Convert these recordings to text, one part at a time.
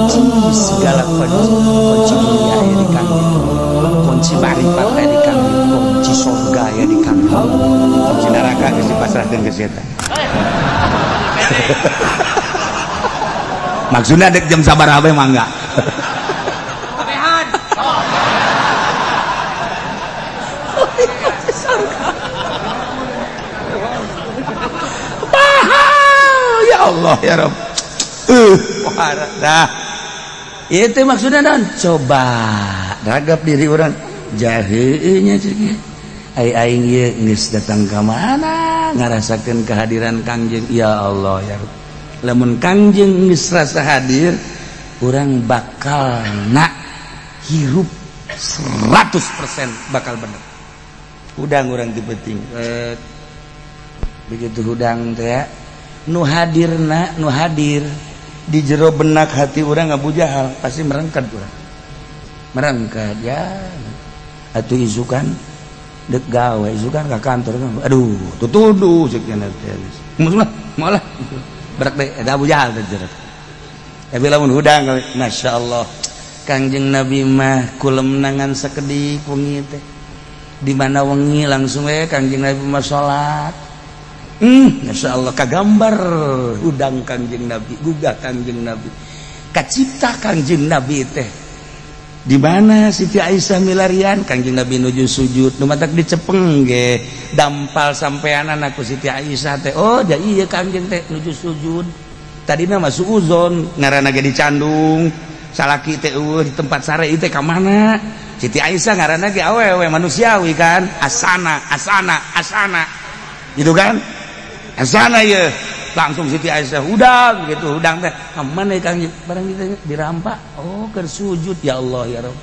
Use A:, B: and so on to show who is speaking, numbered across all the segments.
A: Kunci segala kunci, kunci dunia aya di Kangjeng, kunci marifat aya di Kangjeng, kunci surga aya di Kangjeng,
B: Kunci neraka geus dipasrahkeun ke si eta. Maksudnya dek jam sabaraha bae mangga.
C: Kabehan.
B: Mahal ya Allah ya Rabb. Nah,
A: itu maksudnya dan coba ragap diri orang jahenya ai aing ieu geus datang ka mana ngarasakeun kehadiran Kangjeng ya Allah ya Rabb. Lamun Kangjeng geus rasa hadir urang bakal nak hirup 100% bakal bener. Hudang urang ti penting begitu hudang teh nu hadirna nu hadir
B: di jero benak hati orang Abu Jahal
A: pasti merengkat urang merengkat ya atuh isukan dek gawe isukan ka kantor aduh tutuduh sekian teh malah malah berak deh eta Abu Jahal teh jero. Tapi lamun hudang Masya Allah Kangjeng Nabi mah kulemnangan sakedik wengi teh di mana wengi langsung we Kangjeng Nabi mah salat. Masya Allah kagambar hudang Kangjeng Nabi, gugah Kangjeng Nabi, kacipta Kangjeng Nabi teh di mana Siti Aisyah milarian Kangjeng Nabi nuju sujud nu matak dicepeng ge dampal sampeanan aku Siti Aisyah teh oh ja iya Kangjeng teh nuju sujud tadina mah suuzon ngaranna ge dicandung salaki teh eueuh di tempat sare ieu teh ka mana Siti Aisyah ngaranna ge awewe manusiawi kan asana asana asana gitu kan asana ya langsung Siti Aisyah hudang gitu hudang teh mana Kang barang kita dirampak oh keur sujud ya Allah ya Rabb.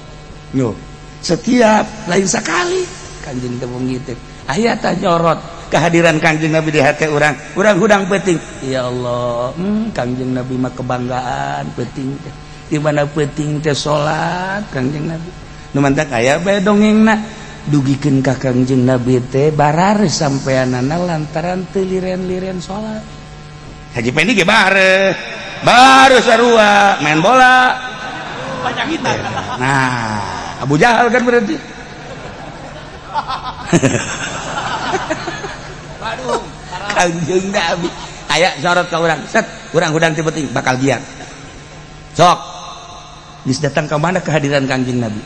A: Yo setiap lain sekali Kangjeng teh wengi teh aya tah nyorot kehadiran Kangjeng Nabi di hati urang urang hudang peuting ya Allah Kangjeng Nabi mah kebanggaan peuting teh di mana peuting teh salat Kangjeng Nabi nu mantak aya bae dongengna dugikeun ka Kangjeng Nabi teh barare sampeanana lantaran teu liren-liren salat.
B: Haji Pendi ge bare baru sarua main bola
C: Banyak kita.
B: Nah Abu Jahal kan berarti.
C: Waduh.
A: Kangjeng Nabi aya sorot ka urang set urang hudang ti penting bakal giat sok geus datang ka mana kehadiran Kangjeng Nabi.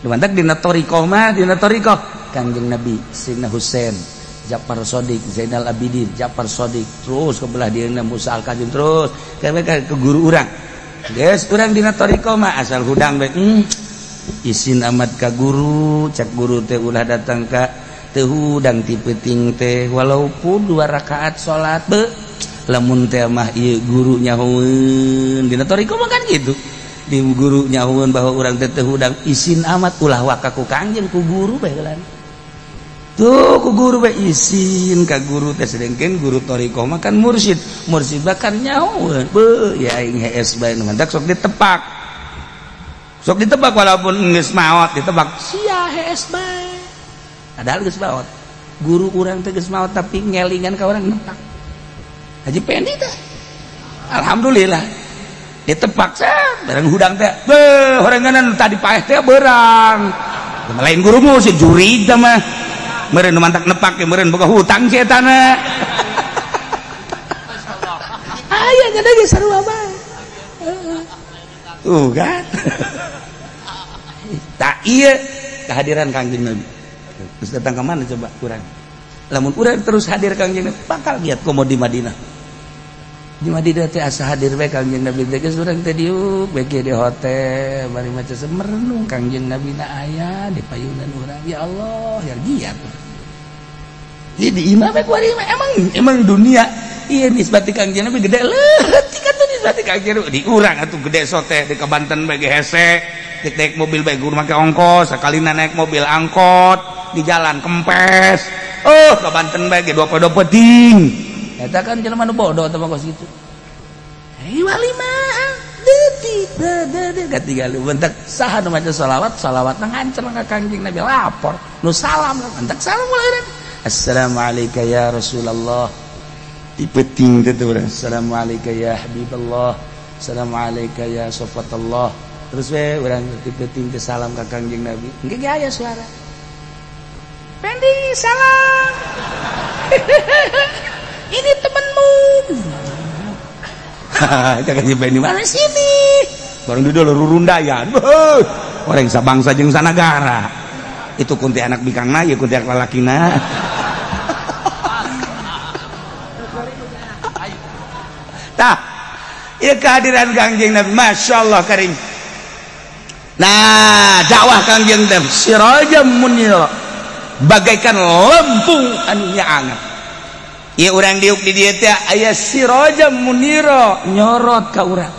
A: Mantak dina thoriqoh mah dina thoriqoh Kangjeng Nabi Sayyidina Husain Ja'far Shodiq Zainal Abidin Ja'far Shodiq terus ke belah dieuna Musa Al-Kazim terus ke guru urang geus urang dina thoriqoh mah asal hudang bae isin amat ka guru cak guru teh ulah datang ka teu hudang ti peuting teh walaupun 2 rakaat salat be lamun teh mah ieu guru nyahoeun dina thoriqoh mah kan gitu di guru nyahuan bahwa urang teh teu hudang isin amat ulah waka ku Kangjeng ku guru bae heula tuh ku guru bae isin ka guru teh sedengkeun guru thoriqoh mah kan mursyid mursyid bahkan nyahuan beuh ya aing hees bae nu mantak sok ditebak walaupun geus maot ditebak sia hees bae padahal geus maot guru urang teh geus maot tapi ngelingan ka urang nepak Haji Pendi teh alhamdulillah ditepak set bareng hudang teh beuh horenganan tadi paeh teh berang lain gurumu si jurig teh mah meureun nu mantak nepak ge meureun boga hutang si eta na aya nya ge sarua bae tuh kan tak iya kehadiran Kangjeng Nabi terus datang ke mana coba urang lamun urang terus hadir Kangjeng Nabi bakal giat komo di Madinah di Madinah teh asa hadir bae Kangjeng Nabi teh geus urang teh diuk bae di hotel bari maca merenung Kangjeng Nabi na aya di payunan urang ya Allah ya giat di imah bae kuari emang emang dunia iya nisbati Kangjeng Nabi gede leutik atuh nisbati Kangjeng Nabi di urang atuh gede sote di ka Banten bae ge hese dek naik mobil bae guru make ongkos sakalina naik mobil angkot di jalan kempes oh ka Banten bae ge 22 penting eta kan jelema nu bodoh teh mah kos kitu. Hei wali mah detik detik katinggal bentak saha nu maca selawat salawatna ngancer ka Kangjeng Nabi lapor nu salam bentak salam mulai Assalamualaikum ya Rasulullah. Di peuting teh urang. Assalamualaikum ya Habiballah. Assalamualaikum ya sofatullah. Terus we urang penting ke salam ka Kangjeng Nabi. Engke ge aya suara. Pendi salam. Ini temenmu. Jangan Pendi mana sini. Barang di dulu rurundayan. Orang sabangsa jeung sanagara. Itu kuntilanak bikangna, ieu kuntilanak lalakina. Tah, ieu kehadiran Kangjeng Nabi, Masya Allah karim. Nah, dakwah Kangjeng Nabi sirajam munira, bagaikan lempung anu nyaangan. Ieu urang diuk di dieu teh aya sirajam munira nyorot ka urang.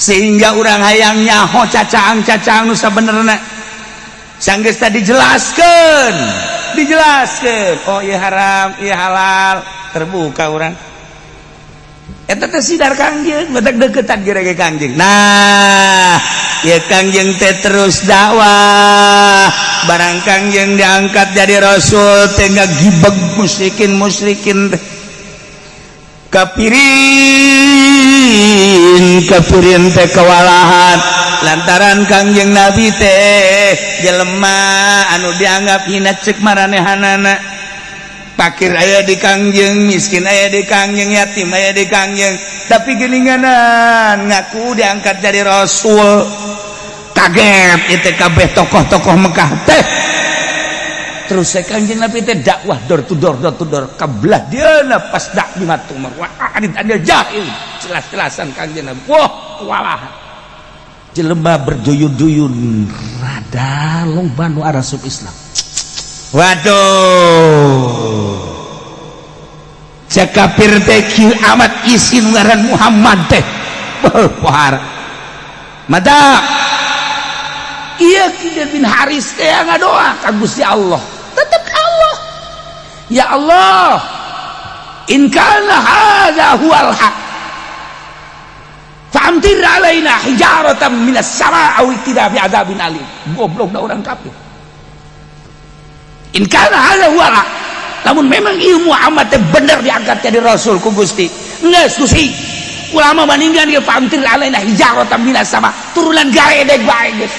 A: Sehingga urang hayang nyaho cacaang-cacaang nu sabenerna. Sanggeus tadi dijelaskeun, dijelaskeun. Oh ieu haram, ieu halal, terbuka urang. Eta teh sidar Kangjeng, batak deketan ge Kangjeng. Nah, ya Kangjeng teh terus dakwah. Barang Kangjeng diangkat jadi rasul teh ngagibeg musyrikin-musyrikin teh. Kafirin, kafirin teh kewalahan lantaran Kangjeng Nabi teh jelema anu dianggap hina cek maranehanana. Pakir aya di Kangjeng, miskin aya di Kangjeng, yatim aya di Kangjeng, tapi geuninganan ngaku diangkat jadi rasul. Kaget itu kabeh tokoh-tokoh Mekah teh. Terus saya Kangjeng Nabi teh dakwah door to door, door to door, kabelah dieuna pas dak bima tu'mar wa a'rid anil jahil. Jelas-jelasan Kangjeng Nabi. Wah, kewalahan. Jelema berduyun-duyun rada loba nu arasup Islam. Waduh, cek kafir teh kieu amat isin ngaran Muhammad teh. Pohara. Mata iya Kidar bin Haris teh ngadoa ka Gusti Allah. Tetep Allah. Ya Allah, in kana hadza huwal haq fa'amtir alaina hijaratan minas sama' aw itina bi'adzabin alim. Goblok da orang kafir. In kana hadza huwal haq, lamun memang ieu Muhammad teh bener diangkat jadi rasul ku Gusti, geus Gusti ulama maninggan ieu fa'amtir alaina hijaratan minas sama', turunan garedeg bae geus,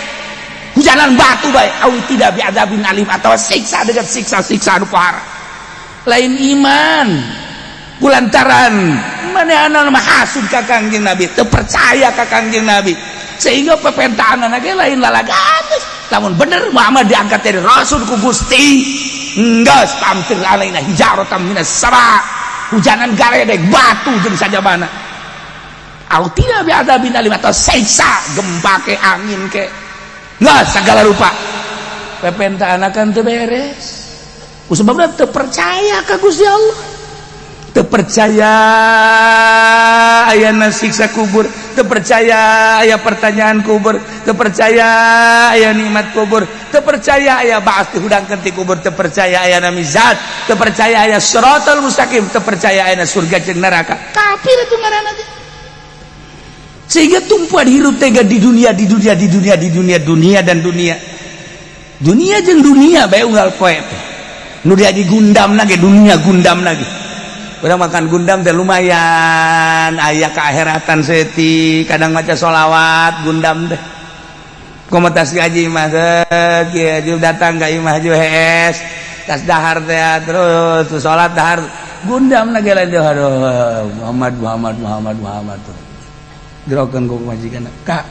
A: hujanan batu bae, aw tidak bi'adzabin alim, atau siksa dengan siksa-siksa anu pohara. Lain iman kulantaran manehna mah hasud ka Kangjeng Nabi, teu percaya ka Kangjeng Nabi, sehingga pepentaanna ge lain lalagan. Lamun bener Muhammad diangkat jadi rasul ku Gusti, geus pamtir alaina hijaratan minas sama, hujanan garedeg batu jeung sajabana, aw tidak bi'adzabin alim, atau siksa gempa ke angin ke, nggak segala rupa. Pepentaanna kan teu beres ku sebabna teu percaya ka Gusti Allah, teu percaya ayana siksa kubur, teu percaya aya pertanyaan kubur, teu percaya aya nikmat kubur, teu percaya aya ba'ats dihudangkeun ti kubur, teu percaya ayana mizan, teu percaya aya siratal mustaqim, teu percaya ayana surga jeung neraka. Kafir itu ngaranna teh. Sehingga tumpuan hirup teh di dunia, di dunia, di dunia, di dunia, dunia dan dunia. Dunia jeung dunia bae unggal poe teh. Nu dia digundam lagi, dunia gundam lagi. Urang makan gundam teh lumayan, aya keakhiratan seti, kadang maca sholawat gundam teh. Komo tas gaji mah kieu datang ka imah ju hees, tas dahar teh terus salat dahar gundam lagi lain teh, aduh Muhammad Muhammad Muhammad Muhammad tuh. Gerokeun ku majikan, Kak.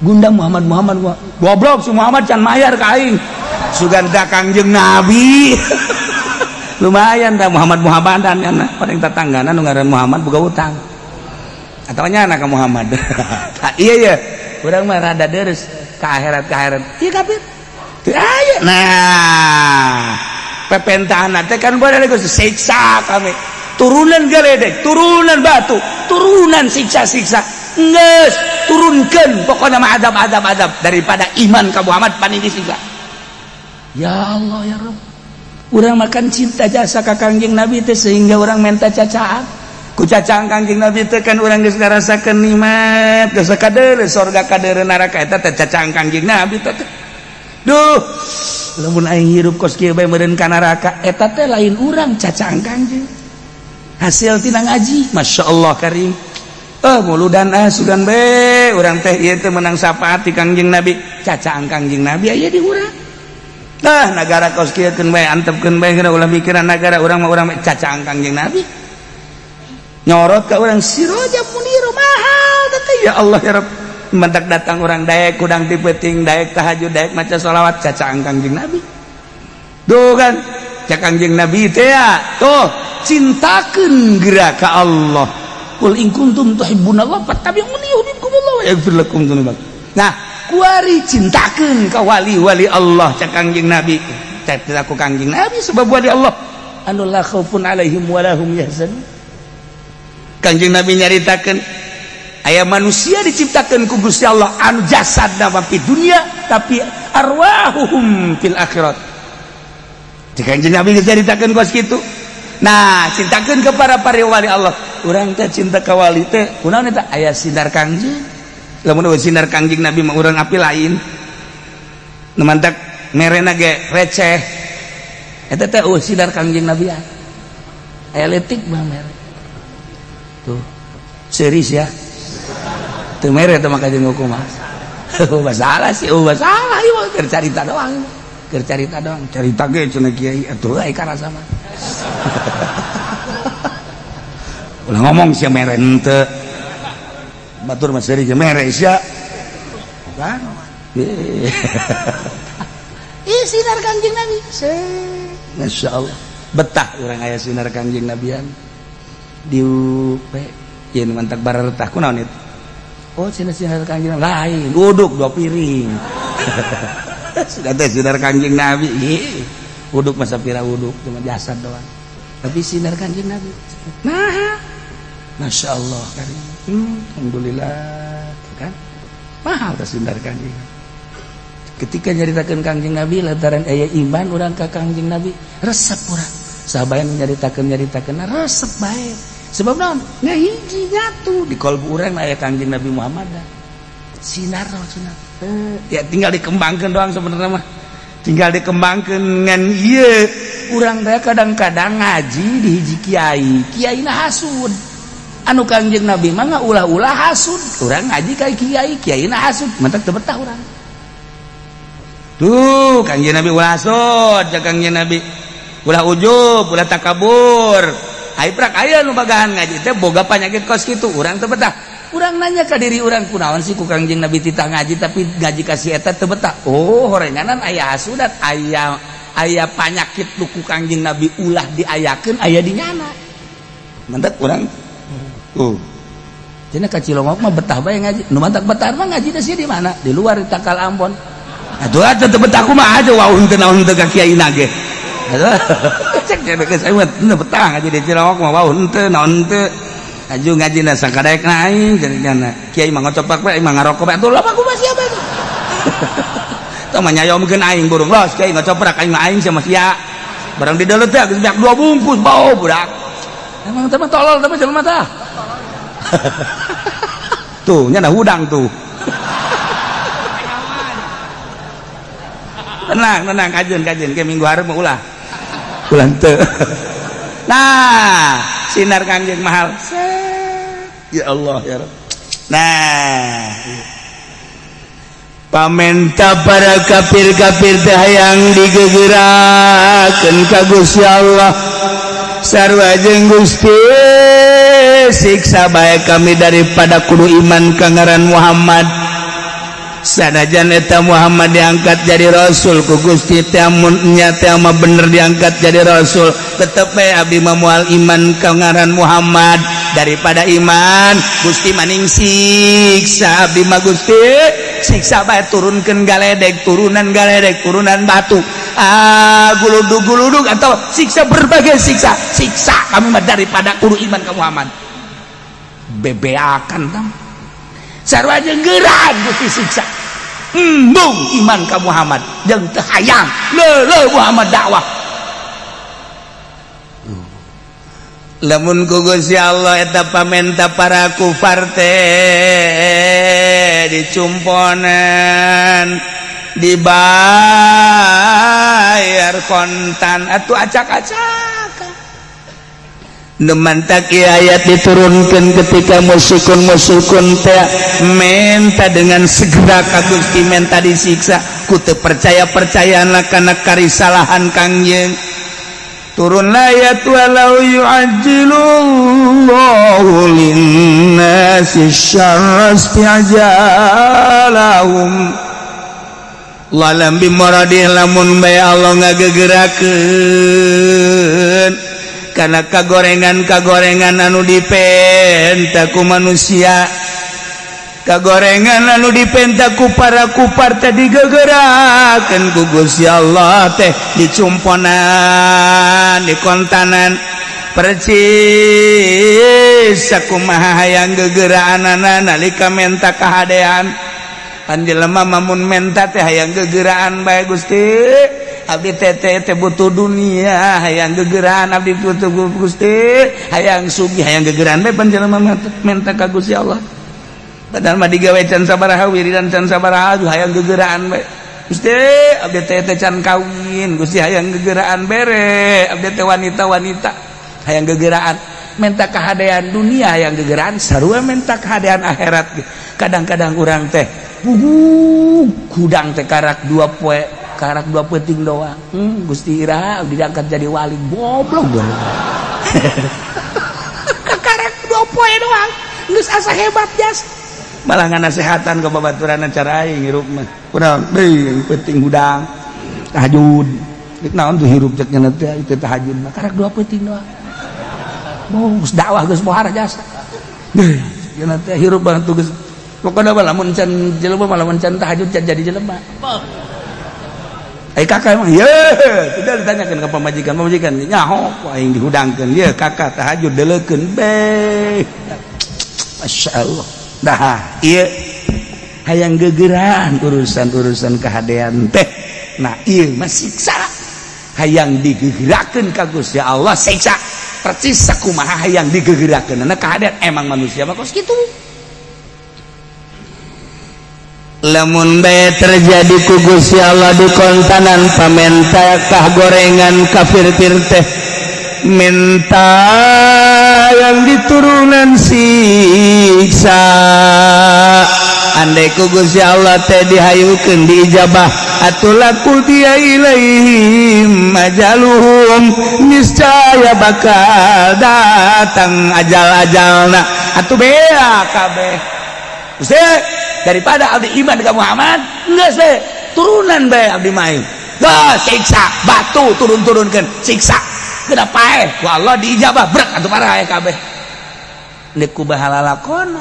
A: Gundam Muhammad Muhammad goblok si Muhammad can mayar ka aing. Sugan da Kangjeng Nabi. Lumayan dah Muhammad Muhammadan kan paling tetanggana nu ngaran Muhammad boga utang. Atau nya anak Muhammad. Tah iya ya. Urang mah rada deres ka akhirat ka akhirat. Ieu kafir. Teu aya. Nah, pepentahan teh kan boleh geus siksa kami. Turunan geledek, turunan batu, turunan siksa-siksa. Geus turunkeun pokoknya mah adab-adab adab daripada iman ka Muhammad paning disiksa. Ya Allah ya Rabb. Urang makan cinta jasa ka Kangjeng Nabi teh sehingga urang menta cacaan. Ku cacaan Kangjeng Nabi teh kan urang geus ngarasakeun nikmat, geus kadeure sorga kadeure neraka eta teh cacaan Kangjeng Nabi teh. Duh, lamun aing hirup kos kieu bae meureun ka neraka, eta teh lain urang cacaan Kangjeng. Hasil tina ngaji, Masya Allah karim. Muludan ah sugan be urang teh ieu teh menang syafaat ti Kangjeng Nabi, cacaan Kangjeng Nabi aya di urang. Nah, nagara kos kieu keun bae, antepkeun bae, ulah mikiran nagara, urang mah urang cacaan Kangjeng Nabi. Nyorot ka urang Siroja Muniro mahal teh, ya Allah ya Rabb. Mentak datang urang daek kudang ti peuting, daek tahajud, daek maca sholawat, cacaan Kangjeng Nabi. Tuh kan, cak Kangjeng Nabi teh ya, tuh cintakeun geura ka Allah. Qul in kuntum tuhibbunallah fattabi'uni yuhibbukumullah wa yaghfir lakum dzunubakum. Nah, kuari cintakeun ka wali-wali Allah cak Kangjeng Nabi. Cak aku Kangjeng Nabi sebab wali Allah anu la khaufun alaihim wa lahum yahzanun. Kangjeng Nabi nyaritakeun aya manusia diciptakeun ku Gusti Allah anu jasadna mah di dunia tapi arwahuhum fil akhirat. Cek Kangjeng Nabi geus nyaritakeun kos kitu. Nah, cintakeun ke para wali Allah. Urang teh cinta ka wali teh kunaon eta aya sinar Kangjeng. Lamun eueuh sinar Kangjeng Nabi mah urang api lain. Nu mantak merena ge receh. Eta teh eueuh sinar Kangjeng Nabi. Aya leutik mah mere. Tuh. Seris ya. Teu mere teh mah kajeun kumaha. Masalah sih, oh masalah ieu mah keur carita doang. Keur carita doang. Carita ge cenah kiai atuh ai karasa mah. Ulah ngomong sia mere henteu. Batur mah seuri mere sia. Kan? Ih sinar Kangjeng Nabi. Masya Allah. Betah urang aya sinar Kangjeng Nabian. Diupe yen mantak bareretah kunaon itu? Oh sinar sinar Kangjeng lain, uduk 2 piring. Sudah teh sinar Kangjeng Nabi. Uduk masa pira uduk cuma jasad doang. Tapi sinar Kangjeng Nabi. Nah, Masya Allah karim. Alhamdulillah kan. Mahal teh sinar Kangjeng. Ketika nyaritakeun Kangjeng Nabi lantaran aya iman urang ka Kangjeng Nabi, resep urang. Sahabayan nyaritakeun resep bae. Sebab naon? Ngahiji nyatu di kolbu urang aya Kangjeng Nabi Muhammad. Sinar sinar. Ya tinggal dikembangkeun doang sebenarnya mah. Tinggal dikembangkeun ngan ieu urang teh kadang-kadang ngaji di hiji kiai, kiaina hasud. Anu Kangjeng Nabi mah ulah-ulah hasud. Urang ngaji ka kiai, kiaina hasud, mantak teu betah urang. Tuh Kangjeng Nabi ulah hasud, cak Kangjeng Nabi. Ulah ujub, ulah takabur. Ai prak aya nu bagahan ngaji teh boga panyakit kos kitu, urang teu betah. Urang nanya ka diri urang kunaon sih ku Kangjeng Nabi titah ngaji tapi ngaji ka si eta teu betah. Oh, horenganan aya hasudat, aya aya panyakit nu ku Kangjeng Nabi ulah diayakeun aya di nyana. Mantak urang. Tuh. Cenah ka Cilongok mah betah bae ngaji. Nu mantak betah mah ngaji teh di mana? Di luar di Tangkal Ambon. Atuh atuh teu betah kumaha aja wau henteu naon henteu ka kiai ge. Atuh cek geus aing mah teu betah ngaji di Cilongok mah wau henteu naon henteu. Aju ngaji na sakadaek na aing jadi kiai mah ngocopak bae mah ngarokok bae atuh lama kumaha sia bae. Tong mah nyayomkeun aing burung los kiai ngocoprak aing mah aing sama sia. Barang di dalam teh geus beak 2 bungkus bau budak. Emang teh mah tolol teh mah jelema tah. Tuh nya hudang tuh. Tenang, tenang, kajeun, kajeun. Ke minggu hareup mah ulah. Ulah henteu. Nah, sinar Kangjeng mahal. Ya Allah ya Rabb. Nah,
B: pamenta para kafir-kafir teh hayang digegerakeun ka Gusti Allah. Sarua jeung Gusti siksa bae kami daripada kudu iman ka ngaran Muhammad. Sanajan eta Muhammad diangkat jadi rasul ku Gusti teh mun nya teh mah bener diangkat jadi rasul, tetep bae abdi mah moal iman ka ngaran Muhammad. Daripada iman Gusti maning siksa abdi mah Gusti siksa bae, turunkeun galedek, turunan galedek, turunan batu, guludug-guludug atau siksa berbagai siksa, siksa kami mah daripada kudu iman ka Muhammad. Bebeakan tam sarua jeung geuraan Gusti siksa embung iman ka Muhammad jeung teu hayang leuleuh Muhammad dakwah.
A: Lamun ku Gusti Allah eta pamenta para kufar teh dicumponan dibayar kontan atuh acak-acakan.
B: Nemantak ayat diturunkan ketika musyrikun-musyrikun teh menta dengan segera ka Gusti, menta disiksa ku teu percaya-percayana kana karisalahan Kangjeng. Turun ayat walau yu'ajjilullahu linnasi syarra isti'jalahum lalam bimaradih, lamun bae Allah ngagegerakeun karena kagorengan-kagorengan anu dipenta ku manusia, kagorengan anu dipenta ku para kufar teh digegerakeun ku Gusti Allah teh, dicumponan, dikontanan percis sakumaha hayang gegeraanana nalika menta kahadean. Pan jelema mamun menta teh hayang gegeraan bae. Gusti, abdi teh teh butuh dunia, hayang gegeraan abdi butuh. Gusti, hayang sugih, hayang gegeraan bae. Pan jelema menta ka Gusti Allah, padahal mah digawe can sabaraha, wiridan can sabaraha, hayang gegeraan bae. Gusti, abdi teh teh can kawin, Gusti, hayang gegeraan bere abdi teh wanita-wanita, hayang gegeraan. Menta kahadean dunia hayang gegeraan, sarua menta kahadean akhirat. Kadang-kadang urang teh hudang teh karak 2 poe, karak 2 peuting doang. Gusti, iraha abdi diangkat jadi wali? Goblok, karak 2 poe doang geus asa hebat jas, malah nganasehatan ke babaturan cara aing hirup mah kunaon deui, penting hudang tahajud. Rek naon tuh hirup, cek nya teh itu tahajud mah karak 2 peuting doang. Bos dakwah geus pohara jasa deui nya teh hirup banget tuh geus. Pokoknya mah lamun can jelema mah, lamun can tahajud can jadi jelema. Eh, kakak emang ye tidak ditanyakan ke pamajikan, pamajikan nyaho ku aing dihudangkeun ye kakak tahajud deleukeun be. Masya Allah. Dah ieu hayang gegeraan urusan-urusan kehadean teh. Nah, ieu mah siksa, hayang digegerakeun ka Gusti Allah siksa percis sakumaha hayang digegerakeun. Nah, kehadean emang manusia mah kos kitu. Lamun bae terjadi ku Gusti Allah dikontanan pamenta kah gorengan kafir teh minta yang diturunan siksa, andai ku Gusti Allah teh dihayukeun, diijabah atuh, laqudiya ilaihim ajaluhum, niscaya bakal datang ajal-ajalna atuh bea kabeh. Gusti, daripada abdi iman ke Muhammad geus we turunan bae abdi mah. Dah siksa batu turun-turunkeun siksa kenapa paeh ku Allah diijabah brek atuh parah kabeh. Deuk ku bahala lakona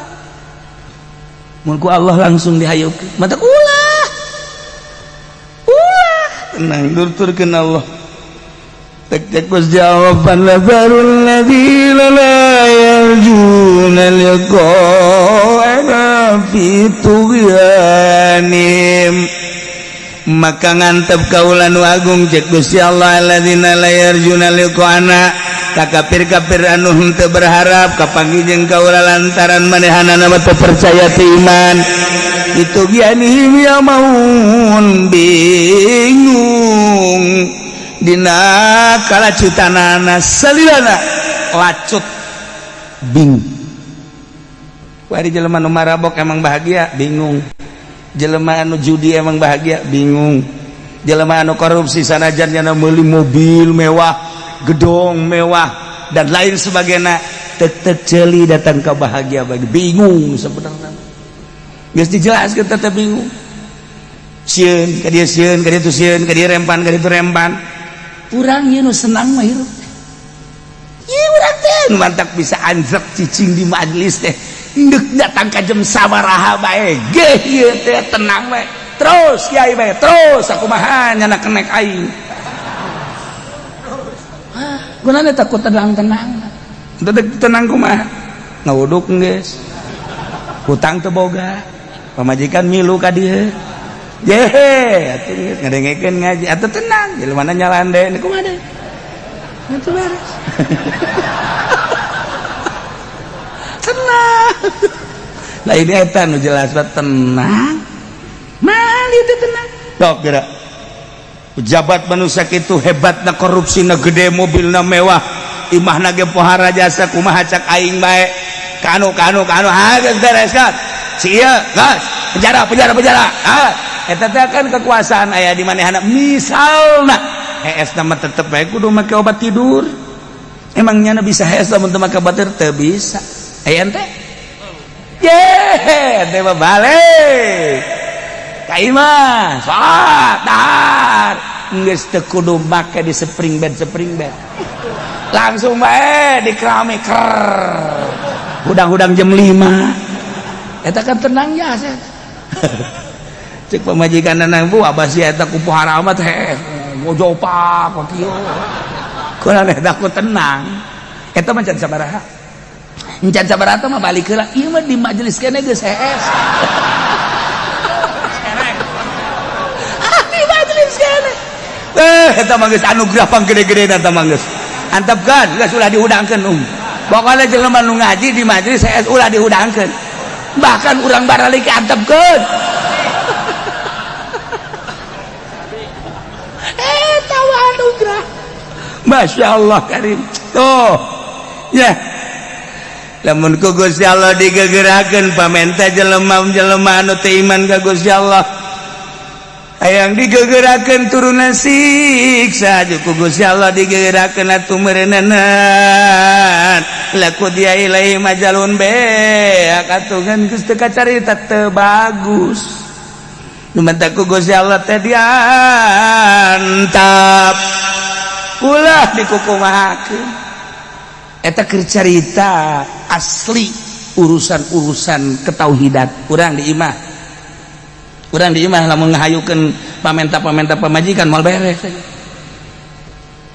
B: mun ku Allah langsung dihayukeun mata ulah ulah tenang durturkeun Allah tek tek Gusti Allah pan lazarul ladzina la yarjuna liqa'ana fi tughyanihim, maka ngantep kaula nu agung cek Gusti Allah alladzina la yarjuna liqa'ana ka kafir-kafir anu henteu berharap kapanggih jeung kaula lantaran manehanana mah teu percaya teu iman itu gianihim ya maun bingung dina kalacutanana salilana lacut bingung. Wari jelema nu marabok emang bahagia? Bingung. Jelema anu judi emang bahagia? Bingung. Jelema anu korupsi sanajan nyana meuli mobil mewah, gedong mewah dan lain sebagainya, tetep ceuli datang ke bahagia bagi bingung sebenarnya. Geus dijelaskeun tetep bingung. Sieun ka dieu, sieun ka dieu, sieun ka dieu, rempan ka dieu rempan. Urang ieu nu senang mah hirup. Ieu urang teh mantak bisa anjrek cicing di majelis teh. Ndek datang ka jam sabaraha bae geh ieu teh tenang bae. Terus kiai bae terus sakumaha nyana kenek aing. Gunana takut tenang-tenang. Teu tenang kumaha? Ngawuduk geus. Hutang teu boga. Pamajikan milu ka dieu. Jehe, atuh geus ngadengekeun ngaji atuh tenang. Jelema nyalande kumaha deui? Atuh beres. Tenang. Lah ini eta nu jelas banget tenang. Mal itu tenang. Dok geura. Pejabat manusia itu hebatna, korupsina gede, mobilna mewah, Imahna ge pohara jasa kumaha cak aing bae. Kanu kanu kanu ha geus beres kan. Si ieu geus penjara penjara penjara. Ah, eta teh kan kekuasaan aya di manehna misalna hees mah tetep bae kudu make obat tidur. Emang nyana bisa hees lamun teu make obat tidur? Teu bisa. Aya ente? Ye, ente mah balik. Ka imah, salat, dahar. Geus teu kudu make di spring bed spring bed. Langsung bae di keramik ker. Hudang-hudang jam 5. Eta kan tenang ya saya. Cek pamajikan nang bu abah sia eta ku pohara amat heh. Ngojopak kieu. Kurang eta ku tenang. Eta mah can sabaraha. Encan sabaraha mah balik heula. Ieu mah di majelis keneh geus hees. Di majelis keneh. Eta mah geus anugerah panggede-gedena eta mah geus. Antepkeun geus ulah dihudangkeun um. Pokona jelema nu ngaji di majelis hees ulah dihudangkeun. Bahkan urang baralik antepkeun. Eta mah anugerah. Masya Allah karim. Tuh. Ya. Lamun ku Gusti Allah digegerakeun pamenta jelema-jelema anu teu iman ka Gusti Allah. Hayang digegerakeun turunna siksa ku Gusti Allah digegerakeun atuh meureuneunan. Laku dia ilaihi majalun beak atuh ngan geus teu kacarita teu bagus. Nu menta ku Gusti Allah teh diantap. Ulah dikukumahakeun. Eta keur carita asli urusan-urusan ketauhidan urang di imah. Urang di imah lamun ngahayukeun pamenta-pamenta pamajikan moal beres.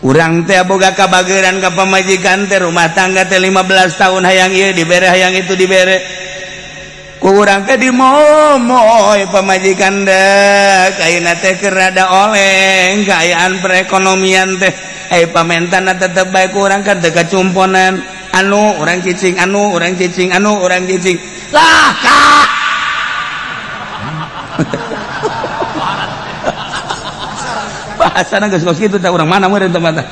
B: Urang teh boga kabageran ka pamajikan teh rumah tangga teh 15 tahun hayang ieu dibere hayang itu dibere. Ku urang teh dimomoy pamajikan dek ayeuna teh keur rada oleng kaayaan perekonomian teh. Pamentana tetep bae ku urang kan teu kacumponan anu urang cicing anu urang cicing anu urang cicing lah kak. Bahasana geus kos kitu teh urang mana meureun teh mah lah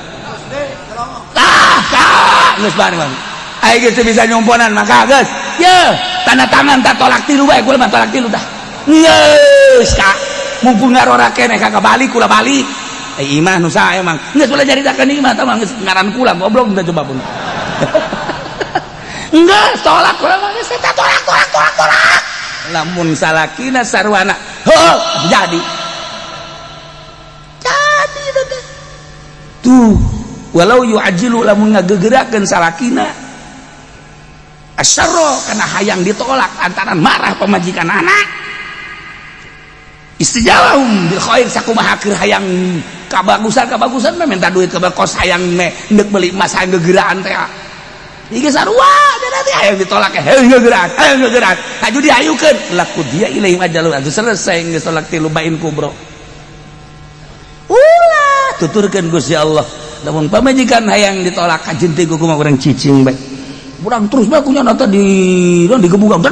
B: kak geus bari bang ai geus teu bisa nyumponan maka geus ye tanda tangan tak tolak tilu bae kula mah tolak tilu tah geus kak mumpung ngarora keneh ka balik kula balik. Imah nu saha emang geus ulah caritakeun imah tah mah geus ngaran kula goblok teh coba pun. Geus tolak kula mah geus teh tolak tolak tolak tolak. Lamun salakina sarwana heuh jadi. Jadi teh. Tuh walau yu'ajilu lamun ngagegerakeun salakina asyarra kana hayang ditolak antara marah pamajikan anak. Istijalahum bil khair sakumaha keur hayang kabagusan-kabagusan mah minta duit ke kos hayang ndek beli emas hayang gegeraan teh. Ieu sarua teh hayang ditolak hayang gegeraan, hayang gegeraan. Haju diayukeun laku dia ilaihim ajalun atuh selesai geus tolak tilu bain kubro. Ulah tuturkeun Gusti Allah. Lamun pamajikan hayang ditolak kajeun teh kumaha urang cicing bae. Urang terus bae kunyana teh di digebukan.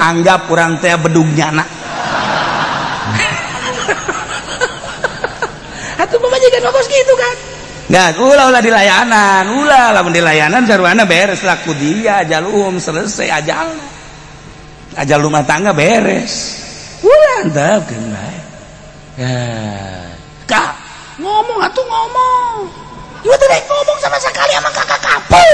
B: Anggap urang teh bedug nyana. Atuh pamajikan kos gitu kan. Nggak, ulah-ulah di layanan, ulah lamun di layanan sarwana beres laku dia ajalum selesai ajal. Ajal rumah tangga beres. Ulah antepkeun bae. Ya. Kak, ngomong atuh ngomong. Ieu teh ngomong sama sekali sama kakak kapu.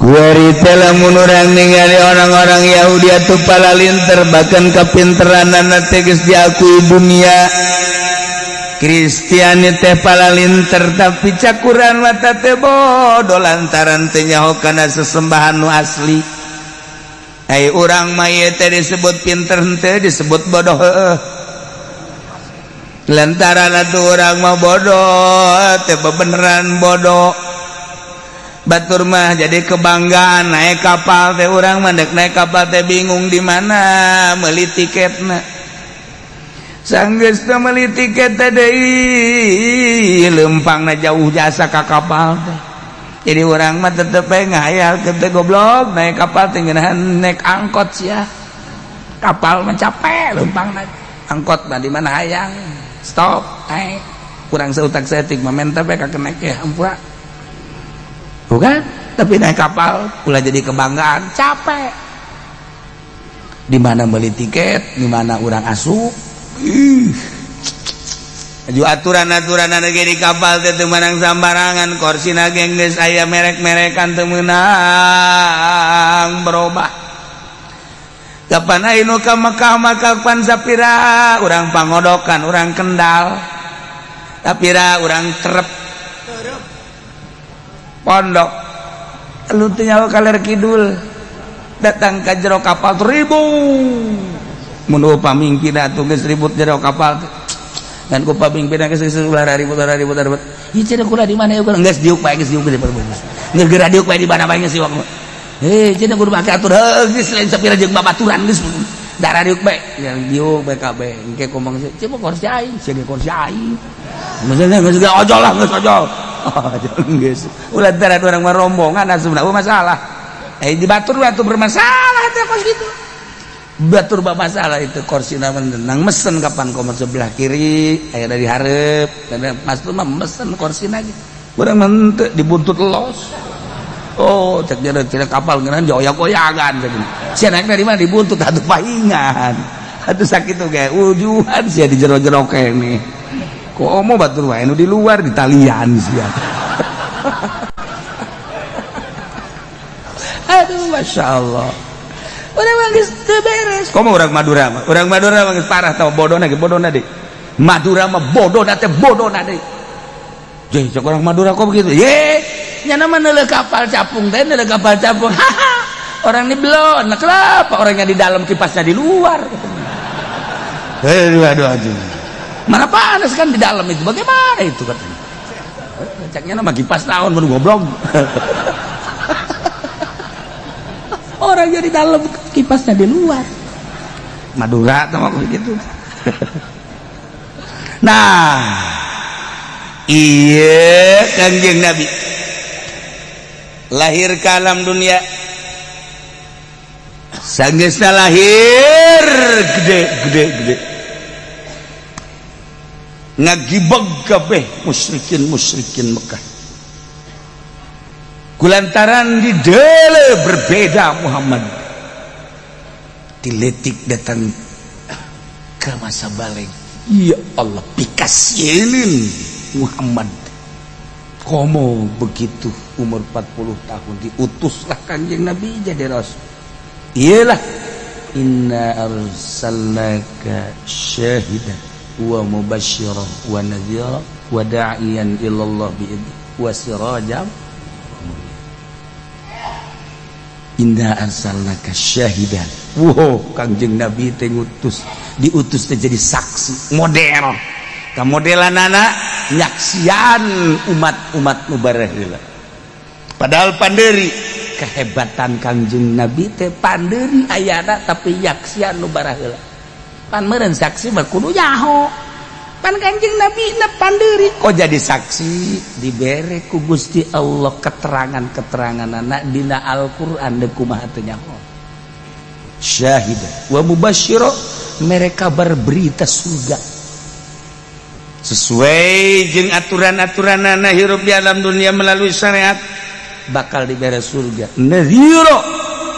B: Kuari teh lamun urang ningali orang-orang Yahudi atuh palalinter bahkan kapinteranana teh geus diakui dunia. Kristiani teh palalinter tapi cakuran mata teh bodoh lantaran teh nyaho kana sesembahan nu asli. Ai urang mah ieu teh disebut pinter henteu disebut bodoh heueuh. Lantaran atuh urang mah bodoh teh bebeneran bodoh. Batur mah jadi kebanggaan naik kapal teh urang mah dek naik kapal teh bingung di mana meuli tiketna. Sanggeus teh meuli tiket teh deui leumpangna jauh jasa ka kapal teh. Jadi urang mah tetep bae ngahayal teh goblok naik kapal teh ngeunahan naik angkot sia. Kapal mah capek leumpangna. Angkot mah di mana hayang.
A: Stop. Naik. Kurang seutak setik mah menta bae ka kenek ya ampura. Bukan? Tapi naik kapal ulah jadi kebanggaan, capek. Di mana beli tiket, di mana urang asup. Ih.
B: Aju aturan-aturan anu di kapal teh teu meunang sambarangan, korsina ge geus aya merek-merekan teu meunang berubah. Kapan aya nu ka Mekah maka pan sapira urang pangodokan, urang Kendal. Sapira urang Terep. Pondok. Lu teu nyaho kaler kidul. Datang ka jero kapal ribut. Mun pamingpin atuh geus ribut jero kapal teh. Dan ku pamimpin geus ulah ribut ribut ribut. Ieu cenah kula di mana ieu geus diuk bae geus diuk geus geura diuk bae di mana bae geus iwak. Hei cenah kudu make atur heuh geus lain sapira jeung babaturan geus darah diuk bae. Yang diuk bae kabeh engke komong cenah kursi aing sia ge kursi aing. Maksudnya geus ojol lah geus ojol. Ojol geus. Ulah darah urang mah rombongan asupna masalah. Eh di batur atuh bermasalah teh kos kitu. Batur masalah itu kursi nang mesen kapan komor sebelah kiri aya dari hareup mas tuh mah mesen kursi lagi urang mah dibuntut los. Oh cek dia cek kapal ngeunan joyak-oyagan cek sia naik dari mana dibuntut atuh pahingan atuh sakitu ge ujuhan sia di jero-jero kene komo batur wae nu di luar di talian sia. Aduh masya Allah. Urang mah geus teu beres. Komo urang Madura mah. Urang Madura mah geus parah tau bodona ge bodona deui. Madura mah bodona teh bodona deui. Jeh cek urang Madura kok begitu? Ye, nya mah neuleuh kapal capung teh neuleuh kapal capung. Haha. Orang ini belum. Nah, kenapa orangnya di dalam kipasnya di luar? Aduh aduh aduh. Mana panas kan di dalam itu. Bagaimana itu katanya? Ceknya nama kipas naon mun goblok. Orangnya di dalam kipasnya di luar. Madura sama begitu. Nah, iya Kanjeng Nabi lahir ke alam dunia. Sanggeusna lahir gede gede gede. Ngagibeg kabeh musyrikin-musyrikin Mekah. Kulantaran di dele berbeda Muhammad diletik datang ke masa balik. Ya Allah pikasieun Muhammad komo begitu umur 40 tahun diutuslah Kanjeng Nabi jadi rasul. Iyalah inna arsalnaka syahidan wa mubasysyiran wa nadhira wa da'iyan ilallah bi'idni wa sirajan. Inna arsalnaka syahidan. Wow, Kangjeng Nabi teh ngutus, diutus teh jadi saksi model. Kamodelanana nyaksian umat-umat nu bareheula. Padahal panderi kehebatan Kangjeng Nabi teh panderi ayana tapi nyaksian nu bareheula. Pan meureun saksi mah kudu nyaho. Pan Kangjeng Nabi na panderi kok jadi saksi dibere ku Gusti Allah keterangan-keteranganana dina Al-Qur'an deuk kumaha teu nyaho. Syahida wa mubasysyira, mereka berberita surga sesuai jeung aturan-aturanana hirup di alam dunia melalui syariat bakal dibere surga. Nadhira,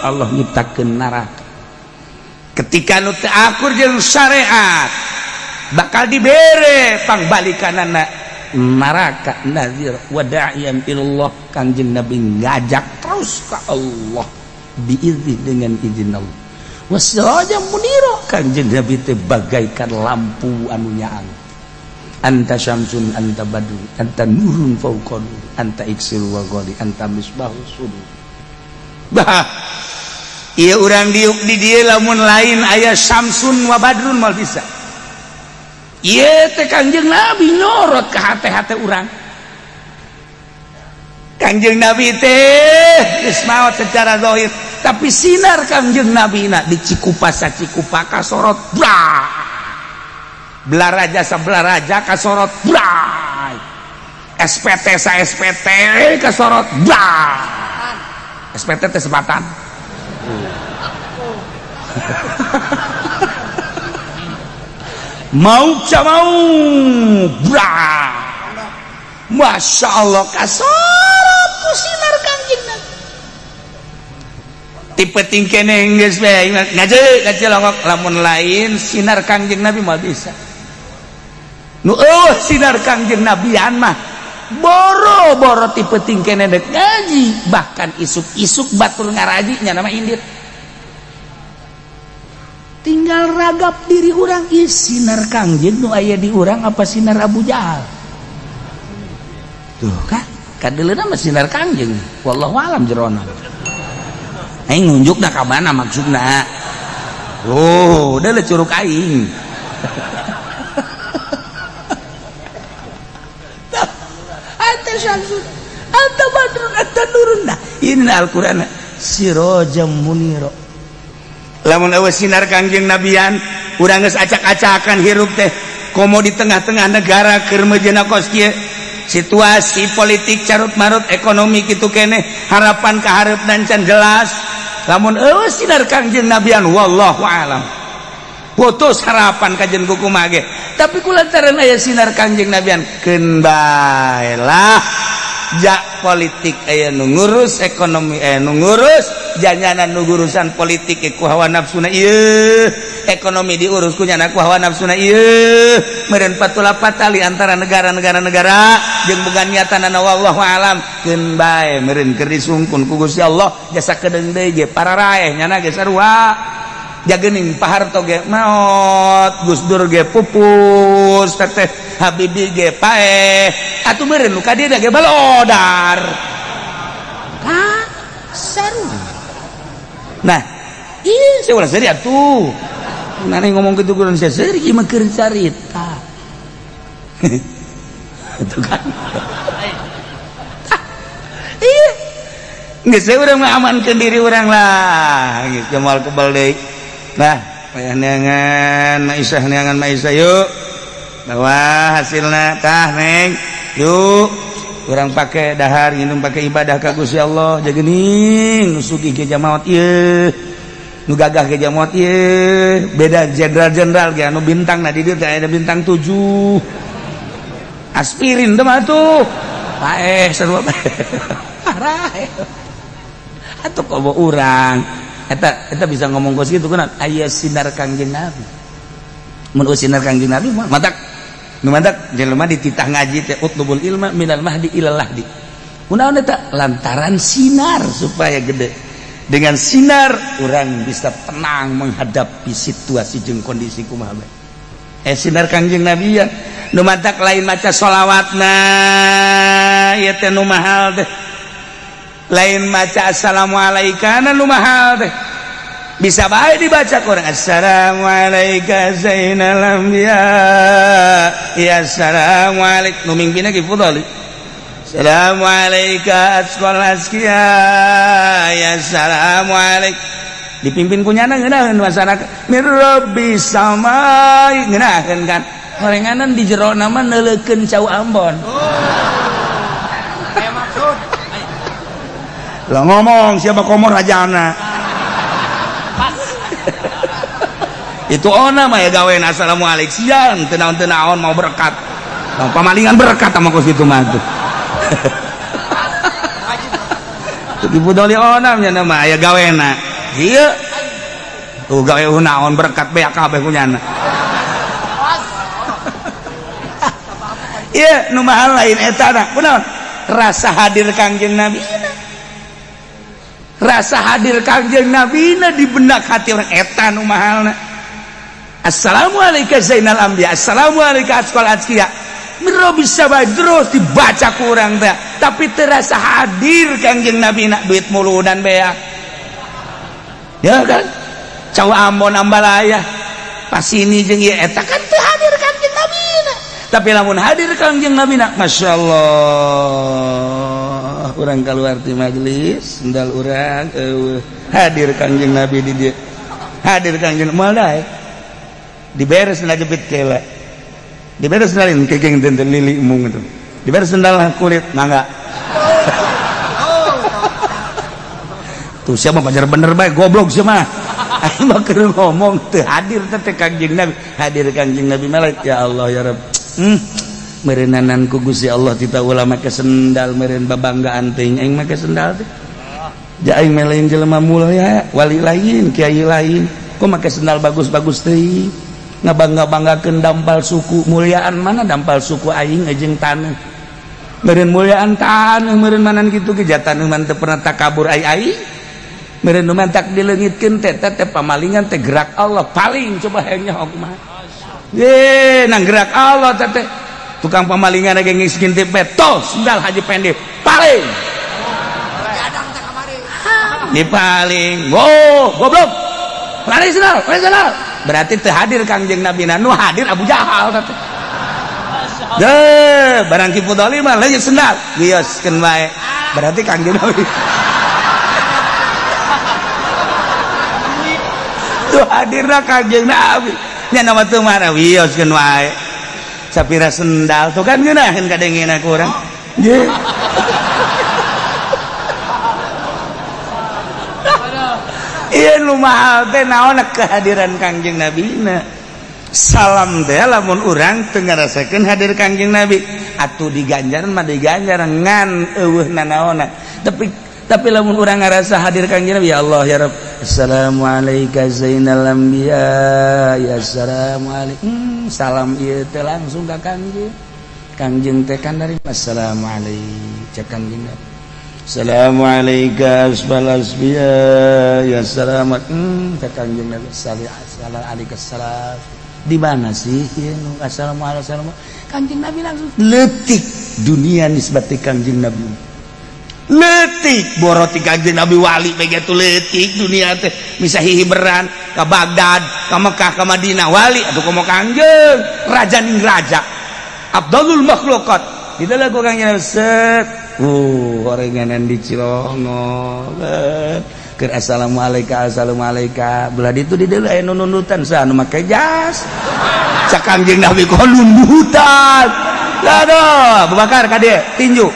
B: Allah nyiptakeun neraka. Ketika nu teu akur jeung syariat bakal dibere pangbalikanana neraka. Nazir wa da'iyan ilallah, Kangjeng Nabi ngajak terus ke Allah biidzin, dengan izin Allah. Wasiraja munira, Kangjeng Nabi teh bagaikan lampu anu nyaang. Anta syamsun anta badru anta nurun fauqa nur anta iksir wa ghali anta misbahus sudur. Bah ieu urang diuk di dieu lamun lain aya syamsun wa badrun mal bisa. Ieu teh Kangjeng Nabi nyorot ke hate-hate urang. Kangjeng Nabi teh geus maot secara zahir, tapi sinar Kangjeng Nabi na di Cikupa sacikupa kasorot blah. Belaraja sebelaraja kasorot blah. SPT sa SPT kasorot blah. SPT teh sebatan.
A: Mau mau brah. Masya Allah kasorot ku sinar Kangjeng Nabi. Tipe tingkene geus bae ngaji ngaji longok lamun lain sinar Kangjeng Nabi moal bisa. Nu eueuh sinar Kangjeng Nabian mah boro-boro tipe tingkene dek ngaji, bahkan isuk-isuk batur ngaraji nya nama indit. Tinggal ragap diri urang, ih sinar Kangjeng nu aya di urang apa sinar Abu Jahal? Tuh kan, kadeuleuna mah sinar Kangjeng. Wallahu alam jerona. Aing nunjukna ka mana maksudna? Oh, udah curug aing. Anta syamsun, anta badrun, anta nurun. Nah, ini Al-Qur'an sirajam munira. Lamun eueuh sinar Kangjeng Nabian, urang geus acak-acakan hirup teh. Komo di tengah-tengah negara keur meujeuhna kos kieu. Situasi politik carut marut, ekonomi kitu keneh, harapan kahareup can jelas. Lamun eueuh sinar Kangjeng Nabian wallahu alam. Putus harapan kajen kumaha ge. Tapi kulantaran aya sinar Kangjeng Nabian keun bae lah. Jak politik aya nu ngurus, ekonomi aya nu ngurus, janyana nu urusan politik ku hawa nafsuna ieu, ekonomi diurus ku nyana ku hawa nafsuna ieu, meureun patula patali antara negara-negara negara jeung boga niatanana wallahu alam keun bae meureun keur disungkun ku Gusti Allah jasa kedeung deui ge pararaeh nyana ge sarua. Jagening Pak Harto ge maot, Gus Dur ge pupus, teteh Habibie ge paeh, atuh meureun nu ka dieu ge balodar. Ka seru. Nah, ih saya ulah seuri atuh. Nane ngomong kitu kudu seuri ieu mah keur carita. Itu kan. Ih. Geus urang mah amankeun diri urang lah, geus moal kebal deui. Nah, payah neangan Maisah, neangan Maisah yuk. Bawa hasilna tah neng. Yuk, urang pake dahar, nginum pake ibadah ka Gusti Allah. Jagening nu sugih ge jamaot ieu. Nu gagah ge jamaot ieu. Beda jenderal-jenderal ge anu bintang na di dieu teh aya bintang 7. Aspirin teh mah tuh. Paeh sarua. Parah. Atuh komo urang. Eta bisa ngomong kos kitu kunaon aya sinar Kangjeng Nabi. Mun sinar Kangjeng Nabi mah matak nu matak jelema dititah ngaji teh utlubul ilma minal mahdi ilal lahdi. Kunaon eta lantaran sinar supaya gede. Dengan sinar urang bisa tenang menghadapi situasi jeung kondisi kumaha bae. Sinar Kangjeng Nabi ya nu matak lain maca sholawatna ieu teh nu mahal teh. Lain maca assalamualaikum nu mahal teh. Bisa bae dibaca kurang assalamualaikum zainal anbiya ya assalamualaikum nu mingpina ge fudhali assalamualaikum asqal askiya ya assalamualaikum dipimpin ku nyana ngeunaheun masyarakat mir rabbi samai ngeunaheun kan horenganan di jero nama neuleukeun cau Ambon.
C: Oh. Maksud
A: lah ngomong siapa komor rajana. Itu ona mah ya gawean assalamualaikum siang tenaon-tenaon mau berkat. Nah, pamalingan berkat sama kos itu mah tuh. Ibu doli ona nya mah aya gawena. Ieu tuh gawe naon berkat beak kabeh kunyana. Ieu nu mahal lain eta na. Kunaon? Rasa hadir Kangjeng Nabi. Rasa hadir Kangjeng Nabi na di benak hati orang eta nu mahalna. Assalamualaikum zainal anbiya, assalamualaikum asqal azkiya. Mero bisa bae terus dibaca ku urang teh, tapi terasa hadir Kangjeng Nabi nak duit muludan beak. Ya kan? Cau Ambon ambalaya. Pas ini jeung ieu eta kan teu hadir Kangjeng Nabi na. Tapi lamun hadir Kangjeng Nabi na, masyaallah. Urang keluar ti majelis, sendal urang eueuh hadir Kangjeng Nabi di dieu. Hadir Kangjeng moal daek. Diberes sendal jepit kela, diberes sendal ini kegeng tenten lili mung itu, diberes sendal kulit mangga. Tuh siapa pacar bener baik goblok siapa. Aing mah keur ngomong teu hadir teh Kangjeng Nabi. Hadir Kangjeng Nabi malaikat ya Allah ya Rabb. Meureunnanan ku Gusti Allah tita ulah make sendal meureun babanggaan teuing aing make sendal teh. Ja aing mah lain jelema mulya, wali lain, kiai lain. Kok make sendal bagus-bagus teuing? Ngabangga-banggakeun dampal suku, mulyaan mana dampal suku aing jeung taneuh. Meureun mulyaan taneuh meureun manan kitu ge taneuh mah teu pernah takabur ai aing. Meureun nu mantak dileungitkeun teh teh pamalingan teh gerak Allah paling coba hayang nyaho kumaha. Ye nang gerak Allah teh teh tukang pamalingan ge geus ngintip beto sendal Haji Pendi paling. Di paling. Oh, goblok. Lari sendal, lari sendal. Berarti teu hadir Kangjeng Nabi, nu hadir Abu Jahal teh. Deh, barang Ki Fudhali mah leungit sendal, wioskeun wae. Berarti Kangjeng Nabi. Tuh hadirna Kangjeng Nabi. Nya nama teu mana wioskeun wae. Sapira sendal tuh kan ngeunaheun kadengena ku urang. Ye. Ieu nu mahal teh naon kehadiran Kangjeng Nabi na. Salam teh lamun urang teu ngarasakeun hadir Kangjeng Nabi atuh diganjar mah diganjar ngan eueuh nanaonna. Tapi lamun urang ngarasa hadir Kangjeng Nabi ya Allah ya Rabb. Assalamualaikum zainal anbiya ya assalamualaikum. Salam ieu teh langsung ka Kangjeng. Kangjeng teh kan dari assalamualaikum cek Kangjeng Nabi. Assalamualaikum asfal asbiya ya salamat. Cek Kangjeng Nabi sallallahu alaihi wasallam. Di mana sih ieu nu assalamualaikum? Kangjeng Nabi langsung leutik dunia nisbati Kangjeng Nabi. Leutik boroti Kangjeng Nabi wali begitu leutik dunia teh bisa hihiberan ka Baghdad, ka Mekah, ka Madinah wali atuh komo Kangjeng raja ning raja. Abdulul makhluqat. Di dalam ku Kangjeng Nabi set. Orenganan di Cilongok. Keur assalamualaikum assalamualaikum. Belah ditu di deuleu aya nu nundutan saha nu make jas. Cak Kangjeng Nabi kok nundutan. Aduh, Abu Bakar ka dieu tinju.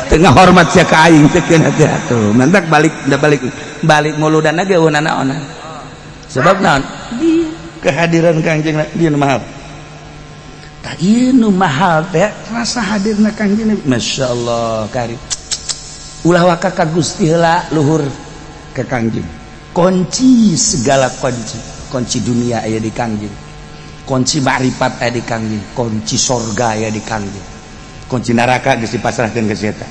A: Tengah hormat sia ka aing teh keun teh atuh. Mantak balik balik balik muludan ge eueuh nanaonan. Sebab naon? Kehadiran Kangjeng Nabi nu mahal. Tah ieu nu mahal teh rasa hadirna Kangjeng Nabi. Masyaallah kari. Ulah waka ka Gusti heula luhur ke Kangjeng. Kunci segala kunci, kunci dunia aya di Kangjeng. Kunci makrifat aya di Kangjeng, kunci sorga aya di Kangjeng. Kunci neraka geus dipasrahkeun ka si eta.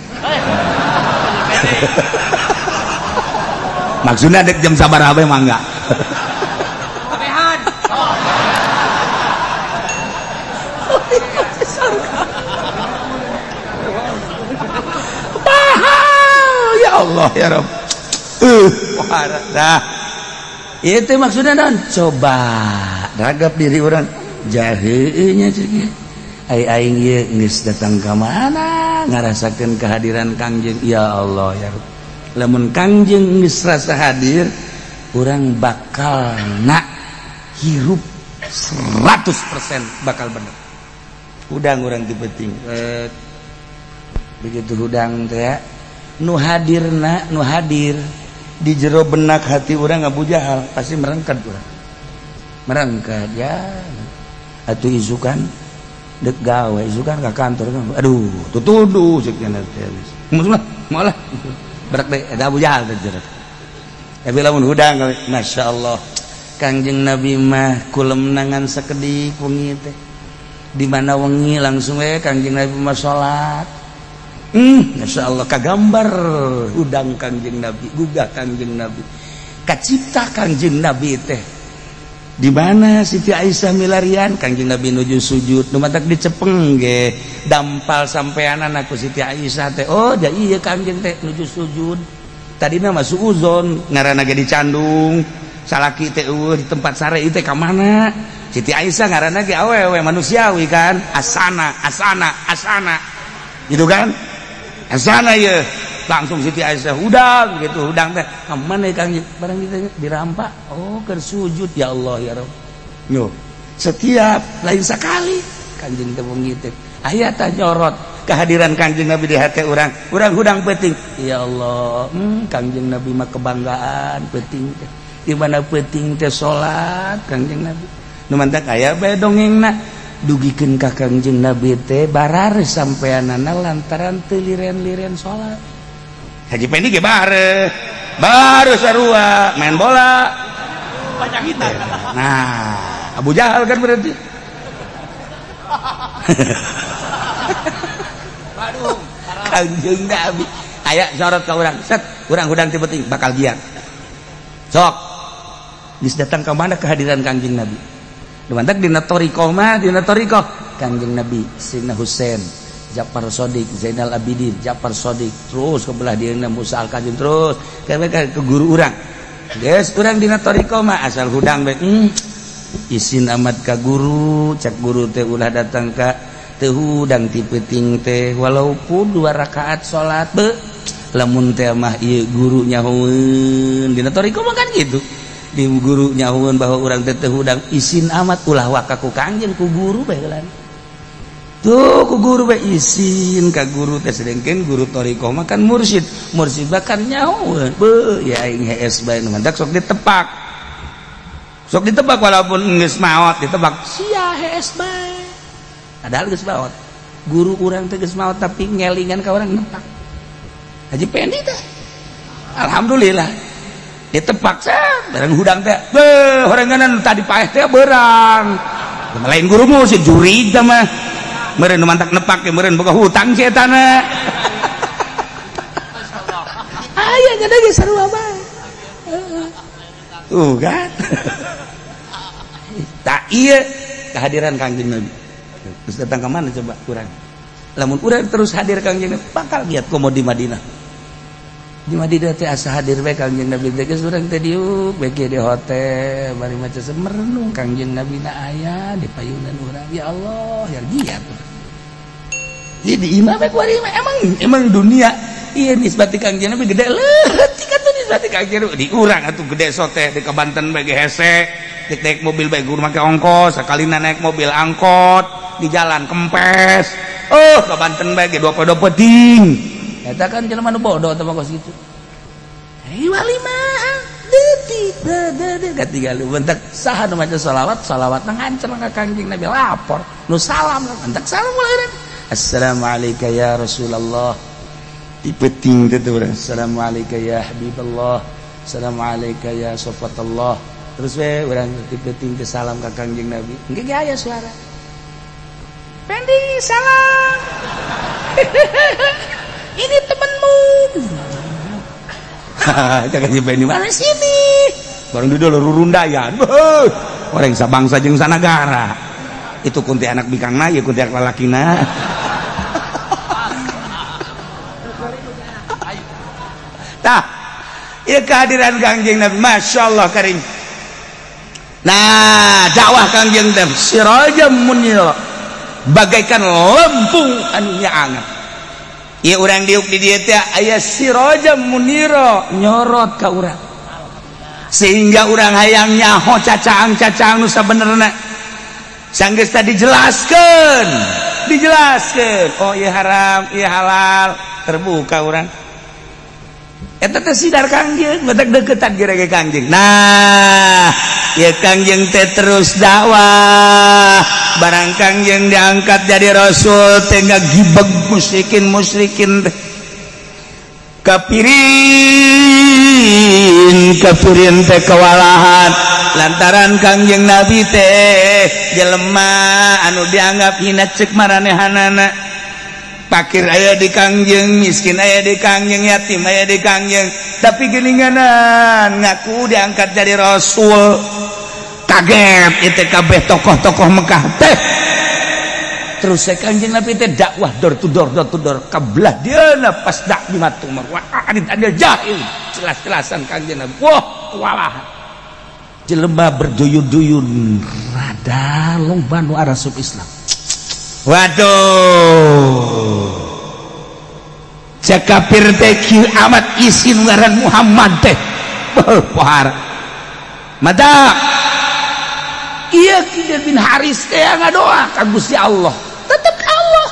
A: Maksudna dek jam sabaraha bae mangga. Allah ya Rabb. Nah, itu maksudnya dan coba ragap diri orang jaheunya cek. Ai aing ieu geus datang ka mana ngarasakeun kehadiran Kangjeng ya Allah ya Rabb. Lamun Kangjeng geus rasa hadir, urang bakal nak hirup 100% bakal bener. Hudang urang ti penting. Begitu hudang teh nu hadirna nu hadir di jero benak hati urang Abu Jahal pasti merengket urang. Merengket ya. Atuh isukan dek gawe isukan ka kantor aduh tutuduh cek teh. Maksudna moal berak deui eta Abu Jahal teh jero. Tapi lamun hudang masyaallah Kangjeng Nabi mah kulemnangan sakedik wengi teh. Di mana wengi langsung we Kangjeng Nabi mah salat. Masya Allah kagambar hudang Kangjeng Nabi, gugah Kangjeng Nabi, kacipta Kangjeng Nabi teh. Di mana Siti Aisyah milarian Kangjeng Nabi nuju sujud, nu matak dicepeng ge dampal sampeanan aku Siti Aisyah teh. Oh, ja ieu Kangjeng teh nuju sujud. Tadina mah suuzon, ngaranna ge dicandung, salaki teh eueuh di tempat sare ieu teh ka mana? Siti Aisyah ngaranna ge awewe manusiawi kan, asana, asana, asana. Gitu kan? Asana ye langsung Siti Aisyah hudang gitu hudang teh ka mana Kang barang kita dirampak oh keur sujud ya Allah ya Rabb. Yo setiap lain sekali Kangjeng teh wengi teh aya tah nyorot Kehadiran Kangjeng Nabi di hati urang, urang hudang peuting. Ya Allah, Kangjeng Nabi mah kebanggaan peuting teh. Di mana peuting teh salat Kangjeng Nabi. Nu mantak aya bae dongengna dugikeun ka Kangjeng Nabi teh barar sampeanana lantaran teu liren-liren salat. Haji Pendi ge bare. Baru sarua main bola.
C: Panyakitan.
A: Nah, Abu Jahal kan berarti. Kangjeng Nabi aya sorot ka urang, set urang hudang ti penting bakal giat. Sok. Geus datang ka mana kehadiran Kangjeng Nabi? Dumantak dina thariqah mah, dina thariqah Kangjeng Nabi, Sayyidina Husain, Ja'far Shodiq, Zainal Abidin, Ja'far Shodiq, terus ke belah dieuna Musa Al-Kazim, terus ke guru urang. Geus urang dina thariqah mah asal hudang bae. Isin amat ka guru, cak guru teh ulah datang ka teu hudang ti peuting teh walaupun 2 rakaat salat be lamun teh mah ieu guru nyahoeun dina thariqah mah kan gitu. Di guru nyahoeun bahwa urang teh teu hudang isin amat ulah waka ku kangjeng ku guru bae heulan. Tuh ku guru bae isin ka guru teh sedengkeun guru thariqah mah kan mursyid, mursyid bahkan nyahoeun beuh ya aing hees bae nu mantak sok ditepak. Sok ditebak walaupun geus maot ditebak sia hees bae. Padahal geus maot. Guru urang teh geus maot tapi ngelingan ka urang nepak. Haji Pendi teh. Alhamdulillah. Ditepak set bareng hudang teh. Beuh horenganan tadi paeh teh beurang. Lain guru mursyid jurig teh mah. Meureun nu mantak nepak ge meureun boga hutang si eta na. Aya nya geus sarua bae. Tuh kan. Tak iya kehadiran Kangjeng Nabi. Terus datang ke mana coba kurang. Lamun urang terus hadir Kangjeng Nabi bakal giat komo di Madinah. Di Madinah teh asa hadir bae Kangjeng Nabi teh geus urang teh diuk bae di hotel bari maca merenung Kangjeng Nabi na aya di payunan urang. Ya Allah, ya giat. Jadi imah bae kuari emang dunia iya nisbati Kangjeng Nabi gede leutik atuh nisbati Kangjeng Nabi di urang atuh gede sote di ka Banten bae ge hese. Naik mobil bae guru make ongkos, sakalina naik mobil angkot di jalan kempes. Oh, ka Banten bae ge 22 peuting. Eta kan jelema nu bodoh teh mah kos kitu. Hei wali mah detik detik katinggal bentak saha nu maca selawat, salawatna ngancer ka Kangjeng Nabi lapor. Nu salam bentak salam mulai. Assalamualaikum ya Rasulullah. Di peuting teh urang. Assalamualaikum ya Habiballah. Assalamualaikum ya Sofatullah. Terus we urang ti peuting teh salam ka Kangjeng Nabi. Engke ge aya suara. Pendi salam. Ini temenmu. Cak si Pendi mana sini. Bareng di dulu rurundayan. Orang sabangsa jeung sanagara. Itu kuntilanak bikangna, ieu kuntilanak lalakina. Tah, ieu kehadiran Kangjeng Nabi, Masya Allah karim. Nah, dakwah Kangjeng Nabi sirajam munira, bagaikan lempung anu nyaangan. Ieu urang diuk di dieu teh aya sirajam munira nyorot ka urang. Sehingga urang hayang nyaho cacaang-cacaang nu sabenerna. Sanggeus tadi dijelaskeun, dijelaskeun. Oh ieu haram, ieu halal, terbuka urang. Eta teh sidar Kangjeng, batak deketan ge Kangjeng. Nah, ya Kangjeng teh terus dakwah. Barang Kangjeng diangkat jadi rasul teh ngagibeg musyrikin-musyrikin teh. Kafirin, kafirin teh kewalahan lantaran Kangjeng Nabi teh jelema anu dianggap hina cek maranehanana. Pakir aya di Kangjeng, miskin aya di Kangjeng, yatim aya di Kangjeng, tapi geuninganan ngaku diangkat jadi rasul. Kaget itu kabeh tokoh-tokoh Mekah teh. Terus saya Kangjeng Nabi teh dakwah door to door, door to door kabelah dieuna pas dak di matu Umar. Wah, adit ada jahil. Jelas-jelasan Kangjeng Nabi. Wah, kewalahan. Jelema berduyun-duyun rada loba nu arasup Islam. Waduh, cek kafir teh kieu amat isin ngaran Muhammad teh. Pohara. Mata iya Kidar bin Haris teh ngadoa ka Gusti Allah. Tetep Allah.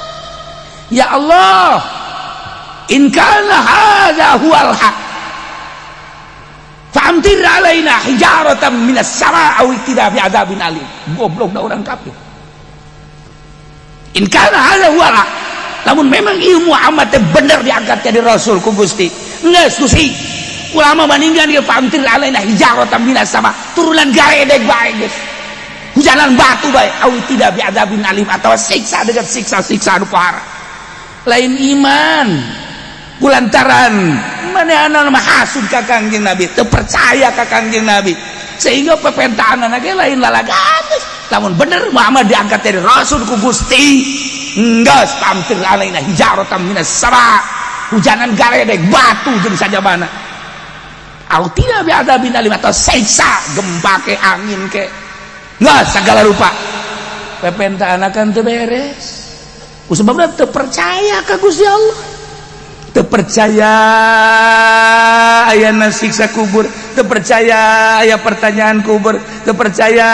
A: Ya Allah, in kana hadza huwal haq fa'amtir alaina hijaratan minas sama' aw itina bi adzabin alim. Goblok da orang kafir. In kana hadza huwal haq, lamun memang ieu Muhammad teh bener diangkat jadi rasul ku Gusti, geus Gusti ulama maninggal ieu fa'amtir alaina hijaratan minas sama', turunan garedeg bae geus, hujanan batu bae, aw itina bi adzabin alim, atau siksa dengan siksa-siksa anu pohara. Lain iman kulantaran manehna mah hasud ka Kangjeng Nabi, teu percaya ka Kangjeng Nabi, sehingga pepentaanna ge lain lalagan. Lamun bener Muhammad diangkat jadi rasul ku Gusti, geus pamtir alaina hijaratan minas sama, hujanan garedeg batu jeung sajabana, au tidak bi adzabin alim, atau siksa gempa ke angin ke geus segala rupa. Pepentaanna kan teu beres sebabna teu percaya ka Gusti Allah, terpercaya ayana siksa kubur, terpercaya aya pertanyaan kubur, terpercaya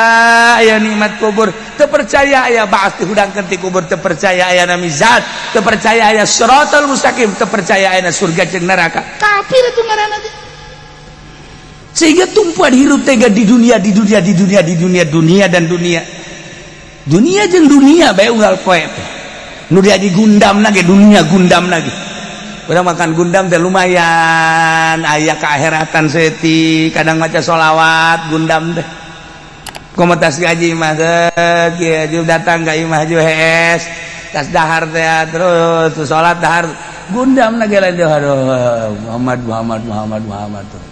A: aya nikmat kubur, terpercaya aya ba'ats dihudangkeun ti kubur, terpercaya aya mizan, terpercaya aya siratal mustaqim, terpercaya aya surga jeung neraka. Kafir itu ngaranna teh. Sehingga tumpuan hirup teh di dunia, di dunia, di dunia, di dunia, dunia dan dunia. Dunia jeung dunia bae unggal poe teh. Nu dia digundam lagi, dunia gundam lagi. Urang makan gundam teh lumayan aya keakhiratan seti, kadang maca sholawat gundam teh. Komo tas gaji mah teh datang ka imah ju hees, tas dahar teh terus salat dahar gundam lagi lain teh, aduh Muhammad Muhammad Muhammad Muhammad tuh.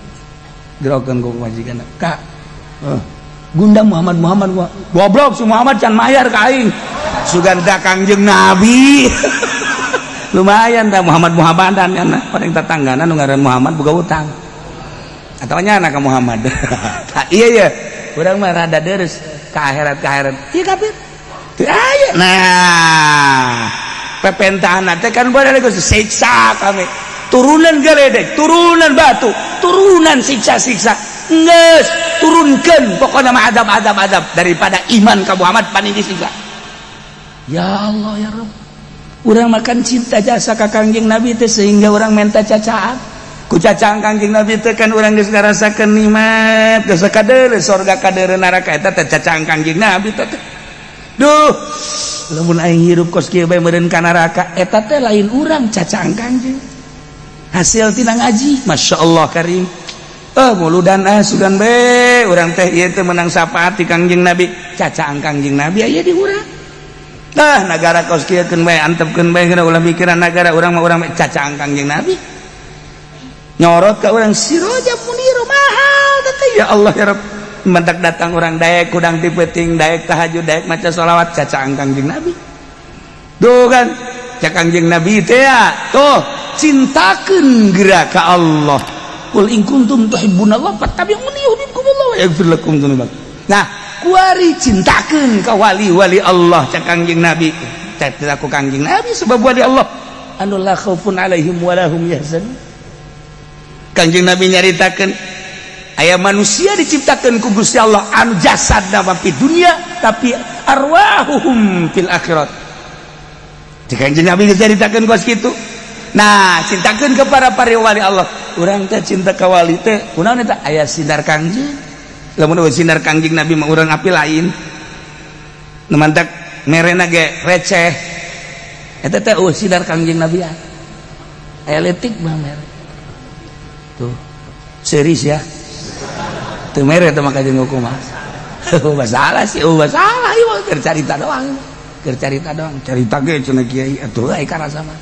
A: Gerokeun ku majikan, "Kak, gundam Muhammad Muhammad." Goblok si Muhammad can mayar ka aing. Sugan da Kangjeng Nabi. Lumayan dah Muhammad Muhammadan kan paling tetanggana nu ngaran Muhammad boga utang atau nya anak Muhammad. Iya ya, urang mah rada deres ka akhirat, ka akhirat ieu kafir teu aya. Nah, pepentahan teh kan boleh geus siksa kami, turunan geledek, turunan batu, turunan siksa-siksa, geus turunkeun pokoknya mah adab-adab adab daripada iman ka Muhammad paning disiksa. Ya Allah ya Rabb, urang makan cinta jasa ka Kangjeng Nabi teh sehingga urang minta cacaan ku cacaan Kangjeng Nabi teh kan urang geus ngarasakeun nikmat, geus kadeuleu sorga, kadeuleu neraka, eta teh cacaan Kangjeng Nabi teh. Duh, lamun aing hirup kos kieu bae meureun ka neraka. Eta teh lain urang, cacaan Kangjeng, hasil tina ngaji. Masya Allah karim, muludan ah sugan be urang teh ieu teh menang syafaat ti Kangjeng Nabi. Cacaan Kangjeng Nabi aya di urang. Nah, negara kos kieu keun bae, antepkeun bae, ulah mikiran negara, urang mah urang cacaan Kangjeng Nabi nyorot ka urang Siroja Muniro mahal teh. Ya Allah ya Rabb, mentak datang urang daek kudang ti peuting, daek tahajud, daek maca sholawat, cacaan Kangjeng Nabi tuh kan. Cak Kangjeng Nabi teh ya tuh, cintakeun geura ka Allah. Qul in kuntum tuhibbunallah fattabi'uni yuhibbukumullah wa yaghfir lakum dzunubakum. Nah, kuari cintakeun ka wali-wali Allah, cak Kangjeng Nabi. Cak aku Kangjeng Nabi sebab wali Allah anu la khaufun alaihim wa lahum yahzanun. Kangjeng Nabi nyaritakeun aya manusia diciptakeun ku Gusti Allah anu jasadna mah di dunia tapi arwahuhum fil akhirat. Cek Kangjeng Nabi geus nyaritakeun kos kitu. Nah, cintakeun ke para para wali Allah. Urang teh cinta ka wali teh kunaon eta aya sinar Kangjeng. Lamun eueuh sinar Kangjeng Nabi mah urang api lain. Nu mantak merena ge receh. Eta teh eueuh sinar Kangjeng Nabi. Aya leutik mah mere. Tuh. Seris ya. Teu mere teh maka jeung kumaha. Masalah sih, oh masalah ieu mah keur carita doang. Keur carita doang. Carita ge cenah kiai atuh ai karasa mah.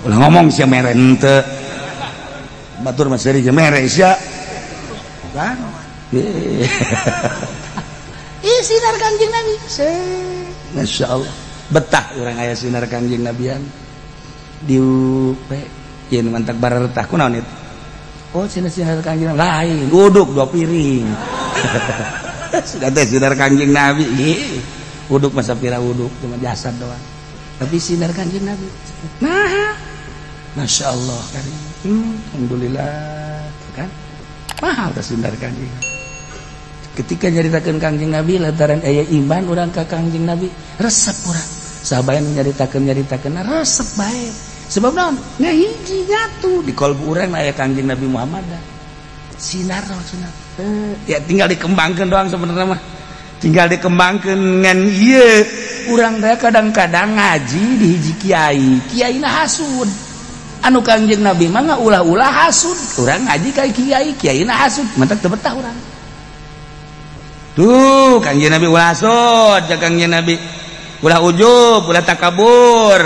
A: Ulah ngomong sia mere henteu. Batur mah seuri mere sia. Kan? Ih, sinar Kangjeng Nabi. Masya Allah. Betah urang aya sinar Kangjeng Nabian. Diupe yen mantak baretah kunaon itu? Oh, sinar sinar Kangjeng Nabi lain, uduk dua piring. Sudah teh sinar Kangjeng Nabi. Uduk masa pira uduk cuma jasad doang. Tapi sinar Kangjeng Nabi. Nah, Masya Allah karim. Alhamdulillah, kan? Mahal teh sinar Kangjeng. Ketika nyaritakeun Kangjeng Nabi lantaran aya iman urang ka Kangjeng Nabi, resep urang. Sahabat nyaritakeun nyaritakeun resep bae. Sebab naon? Ngahiji nyatu di kolbu urang aya Kangjeng Nabi Muhammad. Sinar sinar. Ya tinggal dikembangkan doang sebenarnya mah. Tinggal dikembangkan ngan ieu urang teh kadang-kadang ngaji di hiji kiai, kiaina hasud. Anu Kangjeng Nabi mah ulah-ulah hasud. Urang ngaji ka kiai, kiaina hasud, mantak teu betah urang. Tuh Kangjeng Nabi ulah hasud, ja Kangjeng Nabi ulah ujub, ulah takabur.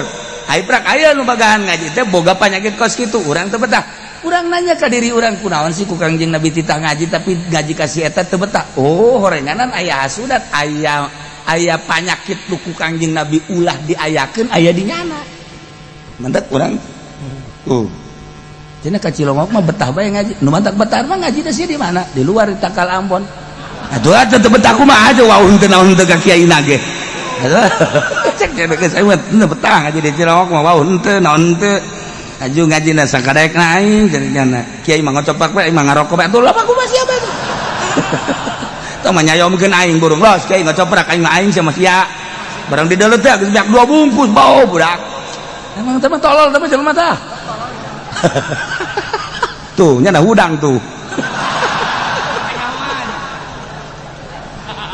A: Ai prak aya nu bagahan ngaji teh boga panyakit kos kitu, urang teu betah. Urang nanya ka diri urang, kunaon sih ku Kangjeng Nabi titah ngaji tapi ngaji ka si eta teu betah. Oh, horenganan aya hasudan, aya aya panyakit nu ku Kangjeng Nabi ulah diayakeun aya di nyana. Mantak urang. Tuh. Cenah ka Cilongok mah betah bae ngaji. Nu mantak betah mah ngaji teh sia di mana? Di luar di Tangkal Ambon. Atuh atuh teu betah kumaha aja wau henteu naon teu ka kiai ge. Cek cenah geus aing mah teu betah ngaji di Cilongok mah wau henteu naon teu. Aju ngaji na sakadaek na aing cenah kiai mah ngocopak bae aing mah ngarokok bae atuh lama kumaha sia bae. Tong mah nyayomkeun aing burung los kiai ngocoprak aing mah aing sama sia. Barang di dalam teh geus beak 2 bungkus bau budak. Emang teh mah tolol teh mah jelema tah. Tuh nya hudang tuh.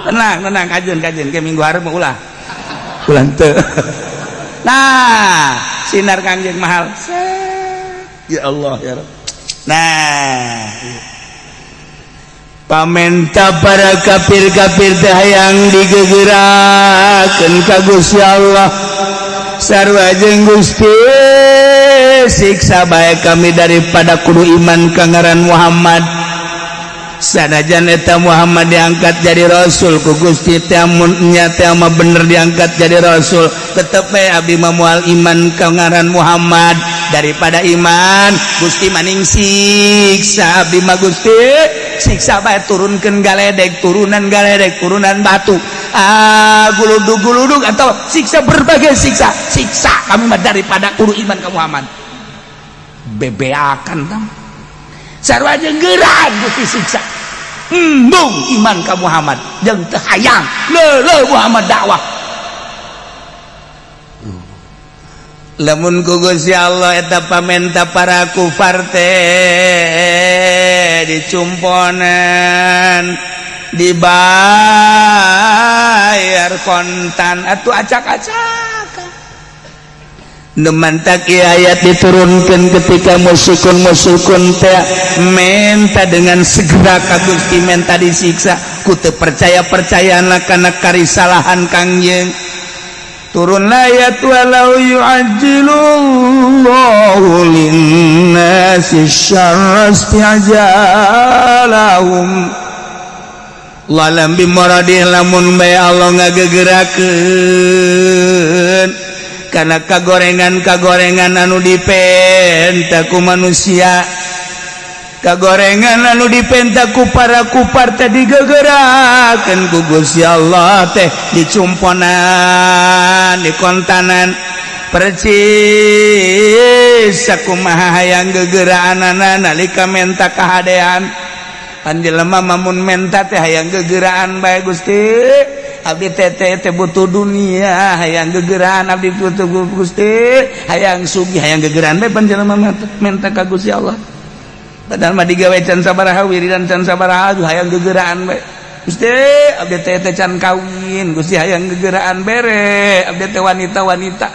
A: Tenang, tenang, kajeun, kajeun. Ke minggu hareup mah ulah. Ulah henteu. Nah, sinar Kangjeng mahal. Ya Allah ya Rabb. Nah,
B: pamenta para kafir-kafir teh hayang digegerakeun ka Gusti Allah. Sarua jeung Gusti siksa bae kami daripada kudu iman ka ngaran Muhammad. Sanajan eta Muhammad diangkat jadi rasul ku Gusti teh mun nya teh mah bener diangkat jadi rasul, tetep bae abdi mah moal iman ka ngaran Muhammad. Daripada iman Gusti maning siksa abdi mah Gusti siksa bae turunkeun galedek, turunan galedek, turunan batu, ah guludug-guludug atau siksa berbagai siksa, siksa kami mah daripada kudu iman ka Muhammad. Bebeakan tam sarua jeung geurang Gusti siksa. Embung iman ka Muhammad jeung teu hayang leuleuh Muhammad dakwah.
A: Lamun ku Gusti Allah eta pamenta para kufar teh dicumponan, dibayar kontan atuh acak-acakan.
B: Nu mantak ieu ayat diturunkeun ketika musykun-musykun teh menta dengan segera ka Gusti menta disiksa ku teu percaya-percayana kana karisalahan Kangjeng. Turun ayat walau yu'ajjilullahu linnasi syarra isti'jalahum. Lalam bimaradih lamun bae Allah ngagegerakeun kana kagorengan-kagorengan anu dipenta ku manusia, kagorengan anu dipenta ku para kupar teh digegerakeun ku Gusti Allah teh dicumponan, dikontanan percis sakumaha hayang gegeraanana nalika menta kahadean. Pan jelema mamun menta teh hayang gegeraan bae Gusti abdi teh teh butuh dunia hayang gegeraan abdi butuh Gusti hayang sugih hayang gegeraan bae pan jelema menta ka Gusti Allah. Padahal mah digawe can sabaraha wiridan can sabaraha hayang gegeraan bae Gusti abdi teh teh can kawin Gusti hayang gegeraan bere abdi teh wanita-wanita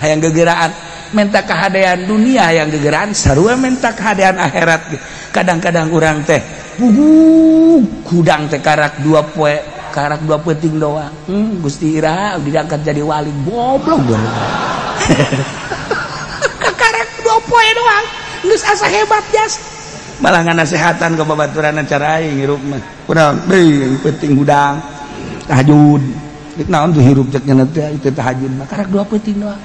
B: hayang gegeraan menta kahadean dunia hayang gegeraan sarua menta kahadean akhirat. Kadang-kadang urang teh hudang teh karak dua poe karak dua peuting doang. Gusti ira abdi diangkat jadi wali goblok karak dua poe doang geus asa hebat jas malah nganasehatan ke babaturan cara aing hirup mah kunaon deui peuting hudang tahajud rek naon tuh hirup cek nya teh itu tahajud mah karak dua peuting doang.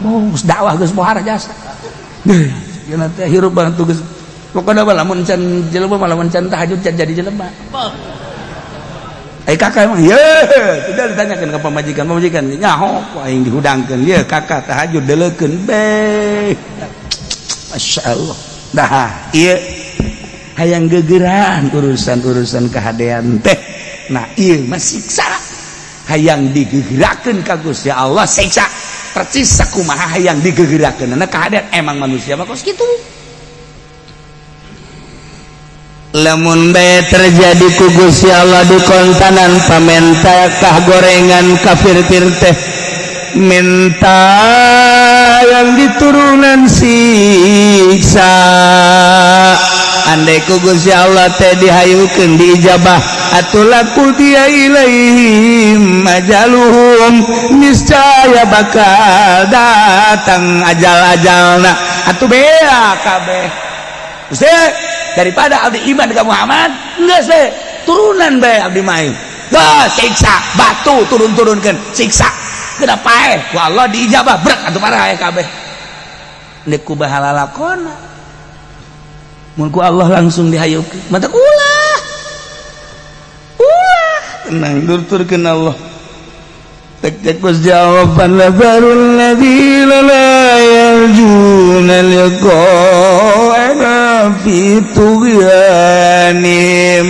B: Geus dakwah geus pohara jasa. Deui nya teh hirup banget tuh geus pokona mah lamun can jelema mah lamun can tahajud can jadi jelema. Ai kakak emang ye tidak ditanyakan ke pamajikan, pamajikan nyaho ku aing dihudangkeun ye kakak tahajud deleukeun be. Masyaallah. Dah ieu
A: Hayang gegeran urusan-urusan kehadean teh. Nah, ieu mah siksa. Hayang digegerakeun ka Gusti Allah siksa. Percis sakumaha hayang digegerakeun na kahadean, emang manusia mah kos kitu.
B: Lamun bae terjadi ku Gusti Allah dikontanan pamenta kah gorengan kafir teh minta yang diturunan siksa. Andai ku Gusti Allah teh dihayukeun diijabah atuh laku dia ilaihim ajaluhum, niscaya bakal datang ajal-ajalna atuh bea kabeh.
A: Gusti, daripada abdi iman ke Muhammad geus we turunan bae abdi mah. Geus siksa batu turun-turunkeun siksa. Geus paeh ku Allah diijabah brek atuh parah kabeh. Deuk ku bahala lakona. Mun ku Allah langsung dihayukeun mata ulah. Ulah
B: tenang durturkeun Allah. Tek-tek Gusti Allah fanazarul ladzina la yarjuna liqa'ana fi tughyanihim.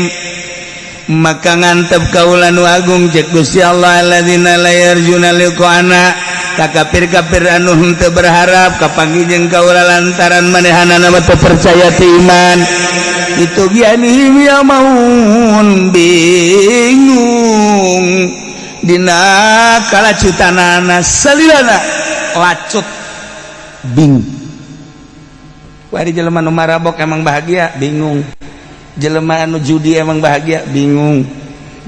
B: Maka ngantep kaula nu agung cek Gusti Allah alladzina la yarjuna liqa'ana ka kafir-kafir anu henteu berharap kapanggih jeung kaula lantaran manehanana mah teu percaya teu iman. Itu gyanihim ya maun bingung dina kalacutanana salilana
A: lacut bingung. Wari jelema nu marabok emang bahagia bingung, jelema anu judi emang bahagia bingung,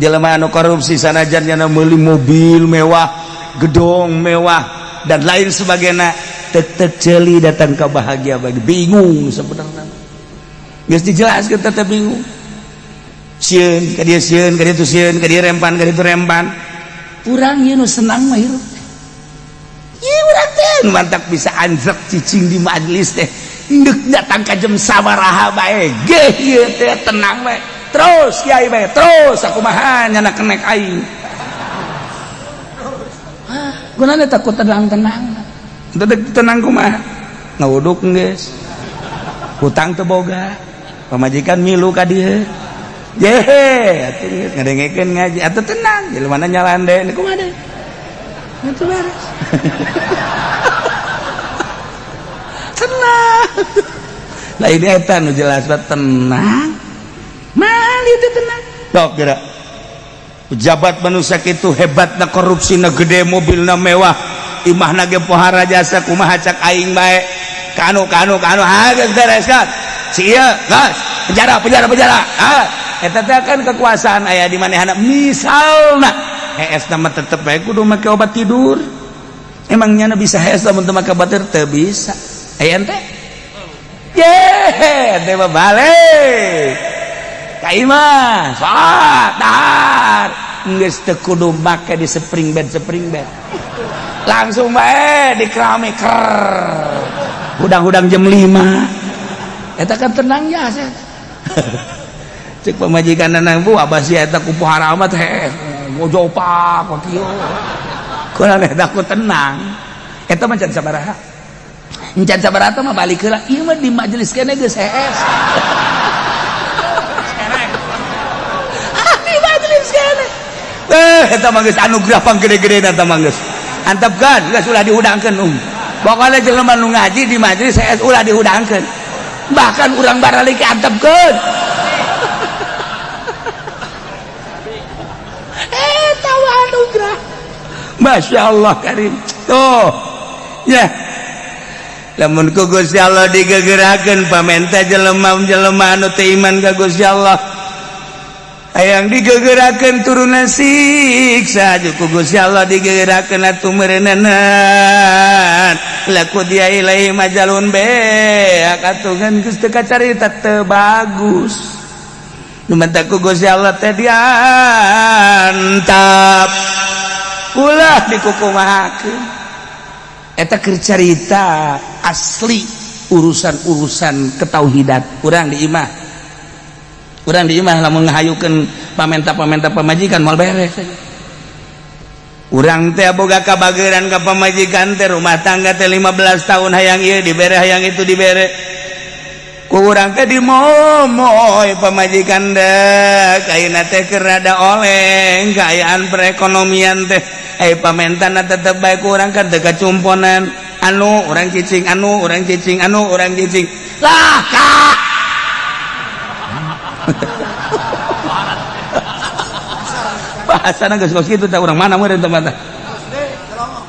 A: jelema anu korupsi sanajan nyana meuli mobil mewah, gedong mewah dan lain sebagainya tetep ceuli datang ke bahagia bagi bingung sebenarnya. Geus dijelaskeun tetep bingung. Sieun ka dieu, sieun ka dieu, sieun ka dieu, rempan ka dieu rempan. Urang ieu nu senang mah hirup. Ieu urang teh mantak bisa anjrek cicing di majelis teh. Ndek datang ka jam sabaraha bae geh ieu teh tenang bae. Terus kiai bae terus sakumaha nyana kenek aing. Hah, gunana takut tenang-tenang.
B: Teu tenang kumaha? Ngawuduk geus. Hutang teu boga. Pamajikan milu ka dieu. Jehe, atuh ngadengekeun ngaji atuh tenang, jelema nyalande kumaha deui. Atuh beres.
A: Tenang. Lah ini eta nu jelas banget tenang. Mal itu tenang.
B: Dok geura. Pejabat manusia kitu hebatna korupsina gede, mobilna mewah, imahna ge pohara jasa kumaha cak aing bae. Kanu kanu kanu geus beres kan. Si ieu geus penjara penjara penjara. Ah, eta teh kan kekuasaan aya di manehana misalna hees mah tetep bae kudu make obat tidur. Emang nyana bisa hees lamun teu make obat tidur? Teu bisa. Aya ente? Ye, ente mah balik. Ka imah, salat, dahar. Geus teu kudu make di spring bed spring bed. Langsung bae di keramik ker. Hudang-hudang jam 5.
A: Eta kan tenang ya saya.
B: Cek pamajikan nang bu abah sia eta ku pohara amat heh
A: ngojopak kieu.
B: Kurang eta ku tenang.
A: Eta mah can sabaraha. Encan sabaraha mah balik heula. Ieu mah di majelis keneh geus hees. Di majelis keneh.
B: Eta mah geus anugerah panggede-gedena eta mah geus. Antepkeun geus ulah dihudangkeun um. Pokona jelema nu ngaji di majelis hees ulah dihudangkeun.
A: Bahkan urang baralik antepkeun. Tahu anugerah.
B: Masya Allah karim. Tuh. Ya. Lamun ku Gusti Allah digegerakeun pamenta jelema-jelema anu teu iman ka Gusti Allah. Hayang digegerakeun turunna siksa ku Gusti Allah digegerakeun atuh meureuneunan. Laku dia ilaihi majalun beak atuh kan geus teu kacarita teu bagus. Nu menta ku Gusti Allah teh diantap. Ulah dikukumahakeun.
A: Eta keur carita asli urusan-urusan ketauhidan urang di imah. Urang di imah lamun ngahayukeun pamenta-pamenta pamajikan moal beres.
B: Urang teh boga kabageran ka pamajikan teh rumah tangga teh 15 tahun hayang ieu dibere hayang itu dibere. Ku urang teh dimomoy pamajikan dek ayeuna teh keur rada oleng kaayaan perekonomian teh ai pamentana tetep bae ku urang kan teu kacumponan anu urang cicing anu urang cicing anu urang cicing lah kak. Bahasana geus kos kitu teh urang mana meureun teman teh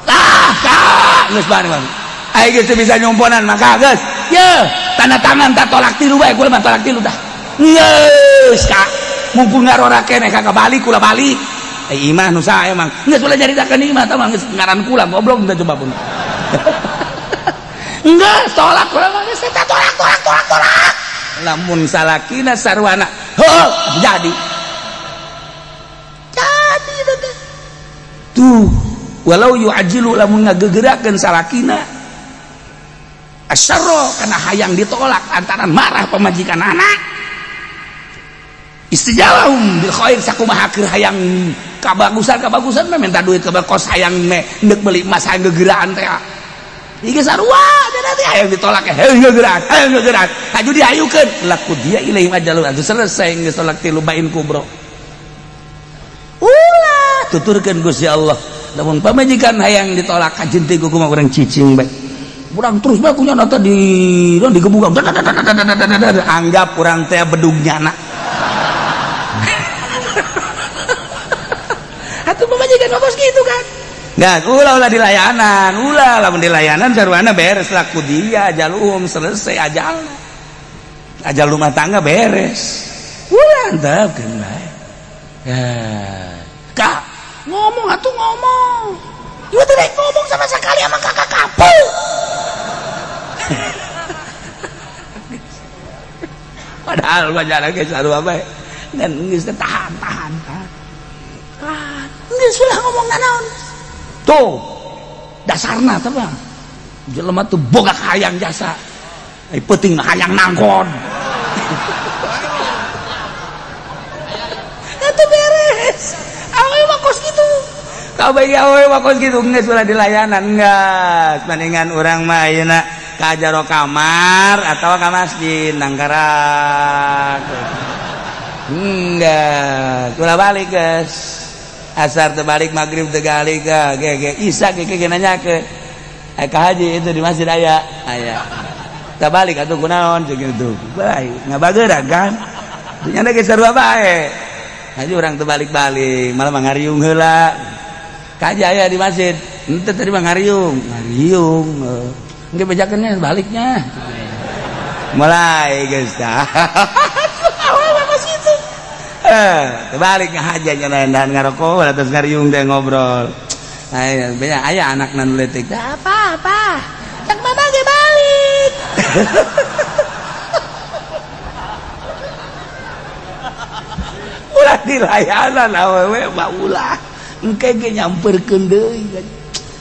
B: lah kak geus bari bang ai geus teu bisa nyumponan maka geus ye tanda tangan tak tolak tilu bae kula mah tolak tilu dah geus kak mumpung ngarora keneh ka balik kula balik eh imah nu saha emang geus ulah nyaritakeun imah tah mah geus ngaran kula goblok teh coba pun geus tolak kula mah geus teh tolak tolak tolak tolak lamun salakina sarwana heuh jadi jadi teh tuh walau yu'ajilu lamun ngagegerakeun salakina asyarro karena hayang ditolak antara marah pemajikan anak istijalahum bil khair sakumaha keur hayang kabagusan kabagusan mah minta duit ke kos hayang me ndek beli emas hayang gegeraan teh ieu sarua jadi hayang ditolak heuh gegeraan hayang gegeraan haju diayukeun laku dia ilaihim ajalun atuh selesai geus tolak tilu bain kubro ulah tuturkeun Gusti Allah lamun pamajikan hayang ditolak kajeun teh kumaha urang cicing bae urang terus bae kunya nata di digebukan anggap urang teh bedug nyana atuh pamajikan kos kitu kan enggak ulah ulah dilayanan ulah lamun dilayanan sarwana beres laku dia ajalum selesai ajal ajal rumah tangga beres ulah antepkeun bae ya kak ngomong atuh ngomong ieu teh ngomong sama sekali sama kakak kapu. Padahal wajar ge sarua bae dan geus tahan tahan tahan. Geus ulah ngomong nanaon. Tuh dasarna teh bang. Jelema tuh boga hayang jasa. Ai peuting mah hayang nangkon. Eta beres. Awewe mah kos kitu. Kabeh awewe mah kos kitu geus ulah dilayanan geus. Mendingan urang mah ayeuna ka jero kamar atau ka masjid nangkarak. Enggak, ulah balik geus. Asar teu balik maghrib teu galik ge ge isya ge ge nanyakeun. Ai ka haji itu di masjid aya aya. Teu balik atuh kunaon jeung kitu. Bae ngabageuran kan. Dunyana ge sarua bae. Haji urang teu balik-balik, malah mah ngariung heula. Ka haji aya di masjid, henteu tadi mah ngariung, ngariung. Engke bejakeunnya baliknya. Mulai geus tah. Terbalik ngahaja nyana ngarokok atas ngariung teh ngobrol. Aya beda aya anakna nu leutik. Apa apa? Cak mama ge balik. Ulah dilayanan awewe mah ulah. Engke ge nyamperkeun deui.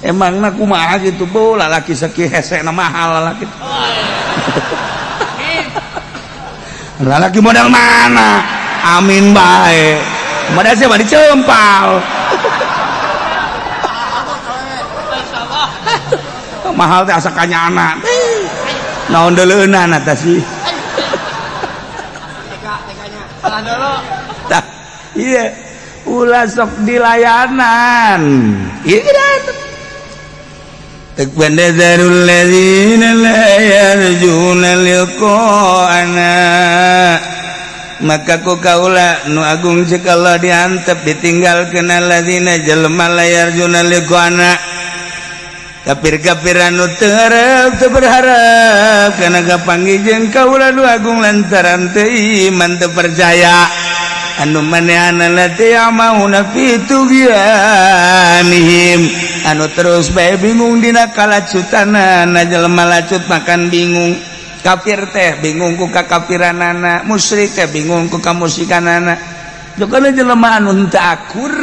B: Emangna kumaha kitu bo lalaki sakieu hesena mahal lalaki. Lalaki modal mana? Amin bae. Modal siapa dicempal. Mahal teh asa kanyana. Naon deuleunan eta sih.
C: Salah dulu.
B: Tah, iya. Ulah sok dilayanan. Ieu geus Takbandazarul ladzina la yarjuna liqa'ana. Maka ku kaula nu agung cek Allah diantep ditinggalkeun alladzina jelema la yarjuna liqa'ana. Kafir-kafir anu teu hareup teu berharap kana kapanggih jeung kaula nu agung lantaran teu iman teu percaya. Anu manehanana teh mauna fi tughyanihim anu terus bae bingung dina kalacutanana jelema lacut makan bingung. Kafir teh bingung ku kakafiranana, musyrik teh bingung ku kamusyrikanana. Jokana jelema anu henteu akur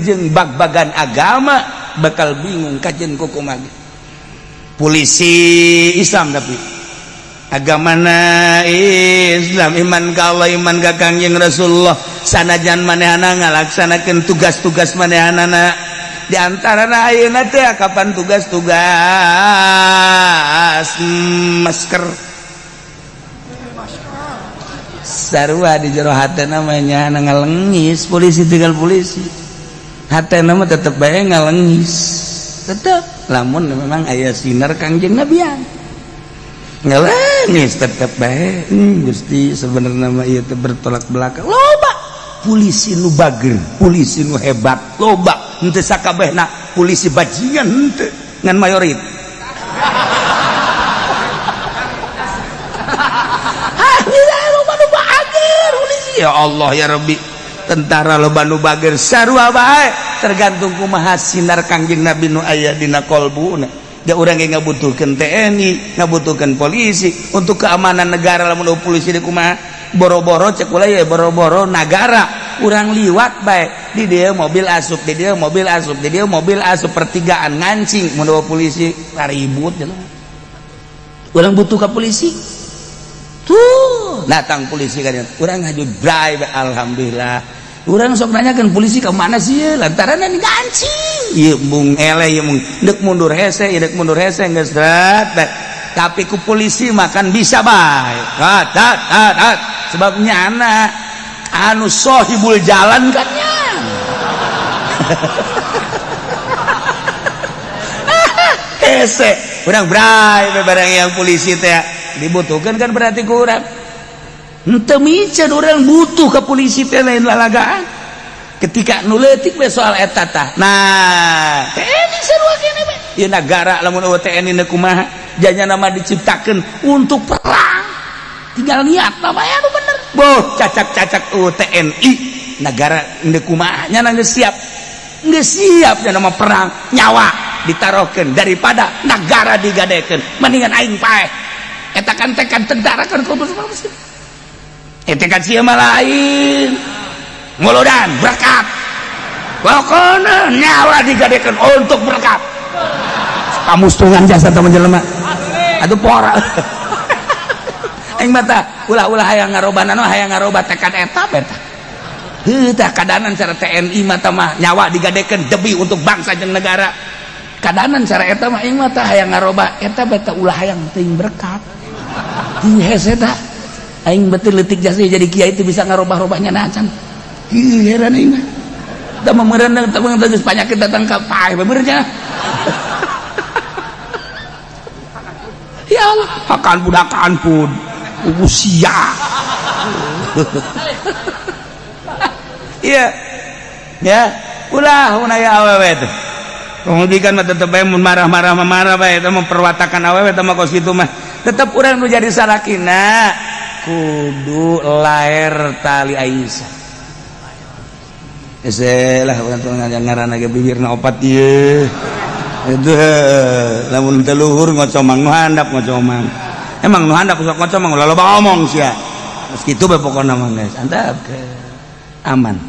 B: jeung bag-bagan agama bakal bingung kajen ku kumaha. Polisi Islam tapi agamana Islam, iman ka Allah, iman ka Kangjeng Rasulullah, sanajan manehana ngalaksanakeun tugas-tugas manehanana. Di antarana ayeuna teh kapan tugas-tugas masker.
A: Sarua di jero hatena mah nya ngalengis polisi tinggal polisi. Hatena mah tetep bae ngalengis. Tetep lamun memang aya sinar Kangjeng Nabian. Ngalengis tetep bae. Gusti sebenarnya mah ieu teh bertolak belakang. Loba polisi nu bager, polisi nu hebat, loba henteu sakabehna polisi bajingan henteu ngan mayoritas. Ya Allah ya Rabbi, tentara loba nu bager sarua bae tergantung kumaha sinar Kangjeng Nabi nu aya dina kolbuna. Da urang ge ngabutuhkeun TNI, ngabutuhkeun polisi untuk keamanan negara. Lamun polisi di kumaha boro-boro cek ulah ya boro-boro nagara urang liwat bae di dieu mobil asup, di dieu mobil asup, di dieu mobil asup, pertigaan ngancing mun polisi ribut jelema. Urang butuh ka polisi. Tuh datang polisi kan urang ngaju drive alhamdulillah. Urang sok nanyakeun polisi ka mana sih lantaran ini ngancing ieu mung eleh ieu mung deuk mundur hese ieu deuk mundur hese geus dat. Tapi ku polisi makan bisa bae tat tat tat sebab nyana anu sohibul jalan kan nya. Hese urang bray barang yang polisi teh dibutuhkan kan berarti kurang henteu miceun urang butuh ke polisi teh lain lalagaan ketika nu leutik we soal eta tah. Nah TNI sarua kene we ieu nagara lamun eueuh TNI na kumaha janya nama diciptakeun untuk perang tinggal niat mah bae anu bener boh cacak-cacak eueuh TNI nagara endeu kumaha nya geus siap geus siap nya nama perang nyawa ditarohkeun daripada nagara digadekeun mendingan aing paeh. Eta kan tekan tentara kan eta kan sia mah lain ngolodan berkat pokona nyawa digadekeun untuk berkat pamustungan jasa teman jelema atuh pora aing mah tah ulah-ulah hayang ngaroba nano hayang ngaroba tekad eta beta heuh tah kadanan cara TNI mah tah mah nyawa digadekeun demi untuk bangsa jeung negara kadanan cara eta mah aing mah tah hayang ngaroba eta beta ulah hayang teuing berkat. Hese tah aing betul leutik jasa jadi kiai itu bisa ngarobah-robahnya na acan. Heuh heran aing mah. Tah meureunan tah geus panyakit datang ka paeh bener nya. Ya Allah, hakan budakan pun usia. Iya. Ya, ulah mun aya awewe teh. Kemudian mah tetep bae mun marah-marah mah marah bae eta memperwatakan awewe teh mah kos kitu mah. Tetep urang nu jadi salakina kudu laer tali Aisyah. Hese lah urang teh ngaranna ge bibirna opat ieu. Itu lamun teu luhur ngocomang nu handap ngocomang. Emang nu handap sok ngocomang ulah loba omong sia. Geus kitu bae pokona mah geus antap aman.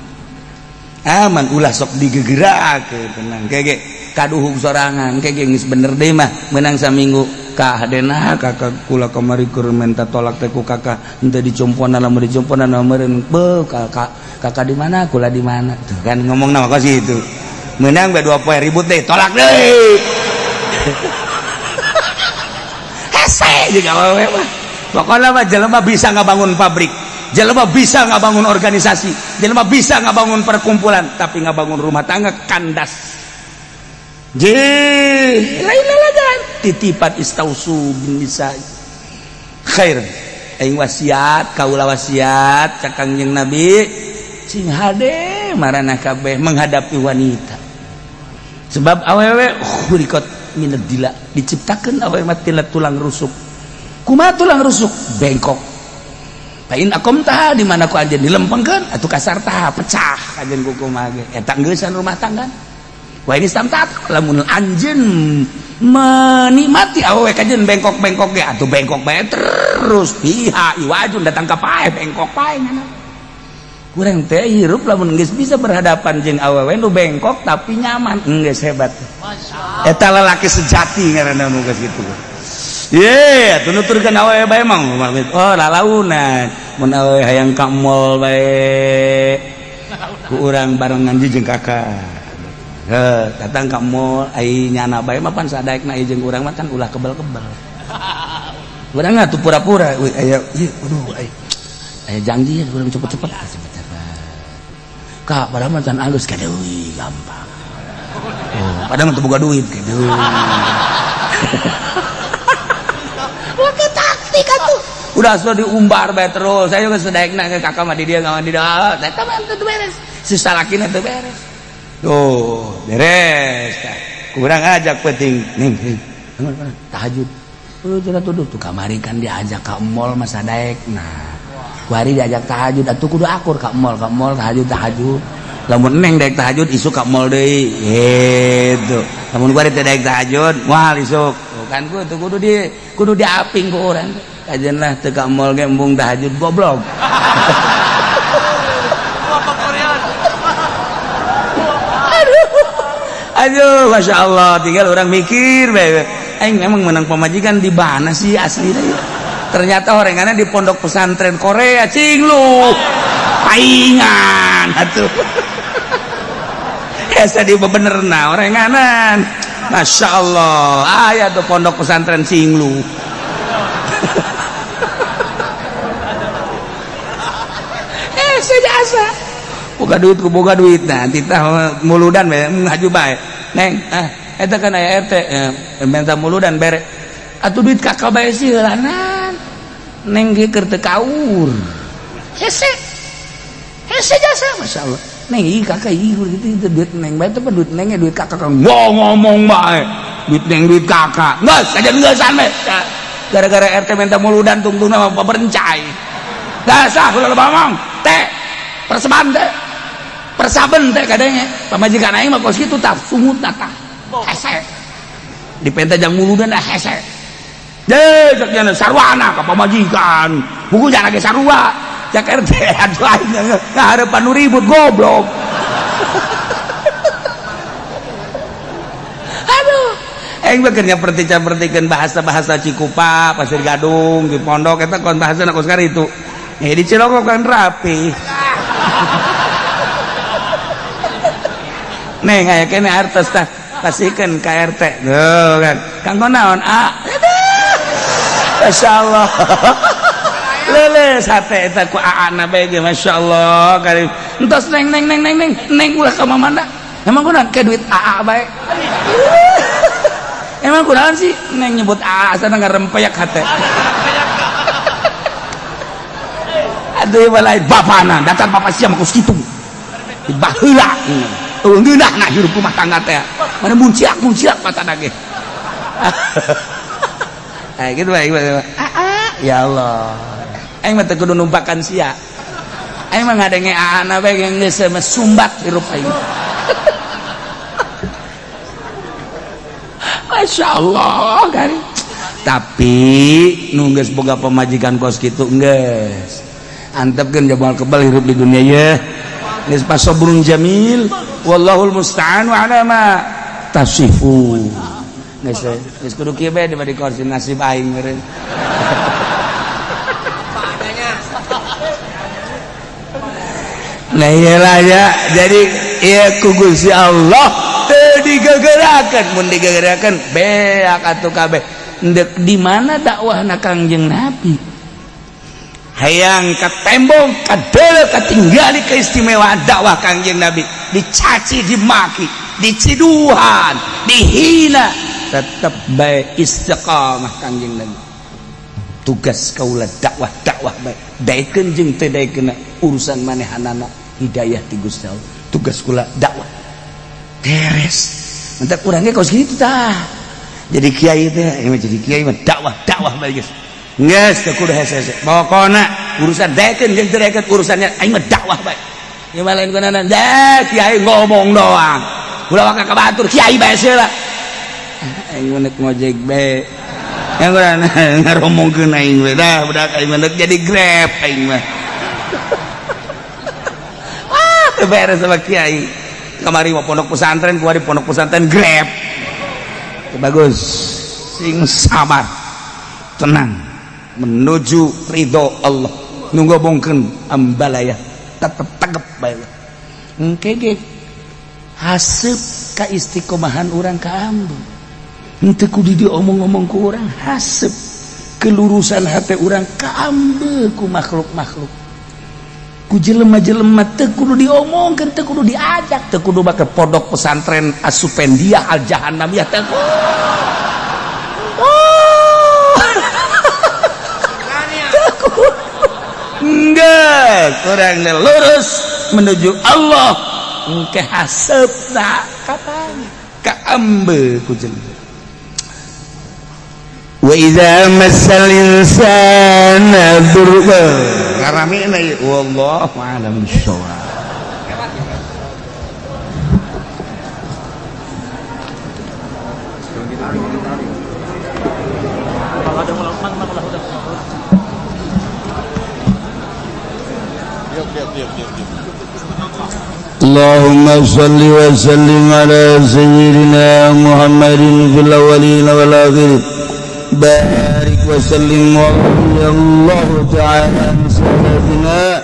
A: Aman ulah sok digegerakeun tenang kege kaduhung sorangan kege geus bener deui mah meunang saminggu kahadena kakak kula kamari keur menta tolak teh ku kakak henteu dicomponan lamun dicomponan meureun beuh kakak kakak di mana kula di mana tuh kan ngomongna mah kos kitu meunang bae 2 poe ribut deh tolak deui hese jeung awewe mah pokona mah jelema bisa ngabangun pabrik, jelema bisa ngabangun organisasi, jelema bisa ngabangun perkumpulan, tapi ngabangun rumah tangga kandas. Je, lain lalagan titipan istausu bin nisa. Khair, aing wasiat, kaula wasiat cak Kangjeng Nabi, sing hade maranah kabeh menghadapi wanita. Sebab awewe khuliqat minad dila, diciptakeun awewe mah tina tulang rusuk. Kumaha tulang rusuk? Bengkok. Pain akom tah di mana ku anjeun dilempengkeun atuh kasar tah pecah anjeun ku kumaha ge eta geusan rumah tangga. Wah ini samtat lamun anjeun menikmati awewe ka anjeun bengkok-bengkok ge atuh bengkok bae terus piha iwajun datang ka pae bengkok pae ngana. Kurang teh hirup lamun geus bisa berhadapan jeung awewe nu bengkok tapi nyaman geus hebat. Eta lalaki sejati ngaranna nu geus kitu. Ye, atuh nuturkeun awewe bae mah oh lalaunan mun awewe hayang ka mall bae ku urang barengan jeung kakak. Heuh, datang ka mall ai nyana bae mah pan sadaekna ieu jeung urang mah kan ulah kebel-kebel. Urang atuh pura-pura euy aya ieu aduh ai. Geus aya janji kurang cepet-cepet. Cepet-cepet. Kak, padahal mah can alus ka deui gampang. Oh, padahal mah teu boga duit ka deui. Wah, taktik atuh. Udah sudah diumbar bae terus. Saya geus daekna ke kakak mah di dia ngawan di dia. Eta mah teu beres. Si salakina teu beres. Tuh, beres. Kurang ajak penting. Ning, tahajud. Oh, cenah tuduh tuh kamari kan diajak ka mall masa daek. Nah, kuari diajak tahajud atuh kudu akur ka mall tahajud tahajud. Lamun neng daek tahajud isuk ka mall deui. Gitu. Lamun kuari teu daek tahajud, moal isuk. Tuh kan kudu kudu di kudu diaping ku urang. Kajen lah teu ka mall ge embung tahajud goblok. Aduh, Masya Allah, tinggal orang mikir bae. Aing memang menang pemajikan di mana sih aslinya ya? Ternyata orengannya di pondok pesantren Korea, cing lu. Paingan atuh. Hese di bebenerna orenganan. Masya Allah, aya tuh pondok pesantren cing lu. Hese jasa. Boga duit ku boga duit nah titah muludan bae ngaju bae. Neng, ah eta kan aya RT minta muludan bere. Atuh duit kakak bae sih heulanan. Neng ge keur teu kaur. Hese. Hese jasa masyaallah. Neng ieu kakak ieu gitu itu duit neng bae teh duit neng duit kakak ngomong bae. Duit neng duit kakak. Geus kajian geusan bae. Gara-gara RT minta muludan tungtungna mah paberencai. Dasah ulah ngomong. Teh perseban teh. Persaben teh kadangnya pamajikan aing mah kos kitu tah sungutna tah hese dipenta jang muludan dah hese deh cek nya sarwana ka pamajikan buku jangan ge sarua cek RT atuh aing ngaharepan nu ribut goblok. Aduh aing mah keur nyaperti-capertikeun bahasa-bahasa Cikupa Pasir Gadung di pondok eta kon bahasana kos karitu di Cilongok kan rapi. Neng aya kene artos tah kasihkeun ka RT. Tuh kan. Kanggo naon? Ah. Masyaallah. Leuleus hate eta ku aana bae ge masyaallah. Kari entos neng neng neng neng neng neng ulah ka mamanda. Emang kunaon ke duit aa bae. Emang kunaon sih neng nyebut aa sana ngarempeyak hate. Aduh balai bapana datang bapak sia mah kos kitu. Baheula. Ngeunah nah hirup rumah tangga teh. Mana munciak-munciak patana ge. Ah gitu bae. Aa ya Allah. Aing mah teu kudu numpakan sia. Aing mah ngadenge aana bae geus sumbat hirup aing. Masya Allah kari. Tapi nu geus boga pamajikan kos kitu geus. Antepkeun jabal kebal hirup di dunia ye. Geus pasobrun jamil. Wallahul musta'an wa ala ma tasifun. Geus geus kudu kieu bae di kursi nasib aing meureun. Nah iyalah ya, jadi ieu ku Gusti Allah teu digegerakeun, mun digegerakeun beak atuh kabeh. Endek di mana dakwahna Kangjeng Nabi? Hayang katembong kadeuleu katinggali keistimewaan dakwah Kangjeng Nabi, dicaci, dimaki, diciduhan, dihina, tetep bae istiqamah Kangjeng Nabi. Tugas kaula dakwah dakwah bae, daekeun jeung teu daekeun urusan manehanana hidayah ti Gusti Allah. Tugas kula dakwah. Beres. Mentak urang ge kos kitu tah. Jadi kiai teh, jadi kiai mah dakwah dakwah bae geus. Geus teu kudu hese-hese. Pokona urusan daekeun jeung teu daekeun urusannya aing mah dakwah bae. Ieu mah lain kunaon deh kiai ngomong doang. Ulah waka ka batur kiai bae seula. Aing mah nek ngojek bae. Yang kurang ngaromongkeun aing we dah budak aing mah jadi Grab aing mah. Ah teu beres sama kiai. Kamari mah pondok pesantren, kuari pondok pesantren Grab. Bagus. Sing sabar. Tenang. Menuju ridho Allah. Nu ngobongkeun ambalaya tetep tegep bae. Engke ge haseup ka istiqomahan urang ka ambu. Henteu kudu diomong-omong ku urang, haseup kelurusan hate urang ka ambe ku makhluk-makhluk. Ku jelema-jelema teu kudu diomongkeun, teu kudu diajak, teu kudu make pondok pesantren Asupendia Al Jahannamiyah, teu kudu. Oh. Teu kudu. Enggak, kurang lurus menuju Allah. Engke hasepna kapan? Kaambe ku jelema.
B: Wa idza massal insana durr.
A: Ngaramina ieu, wallahu a'lam bissawab.
B: اللهم صل وسلم على سيدنا محمد في الأولين والآخرين، بارك وسلم ورضي الله تعالى عن سيدنا.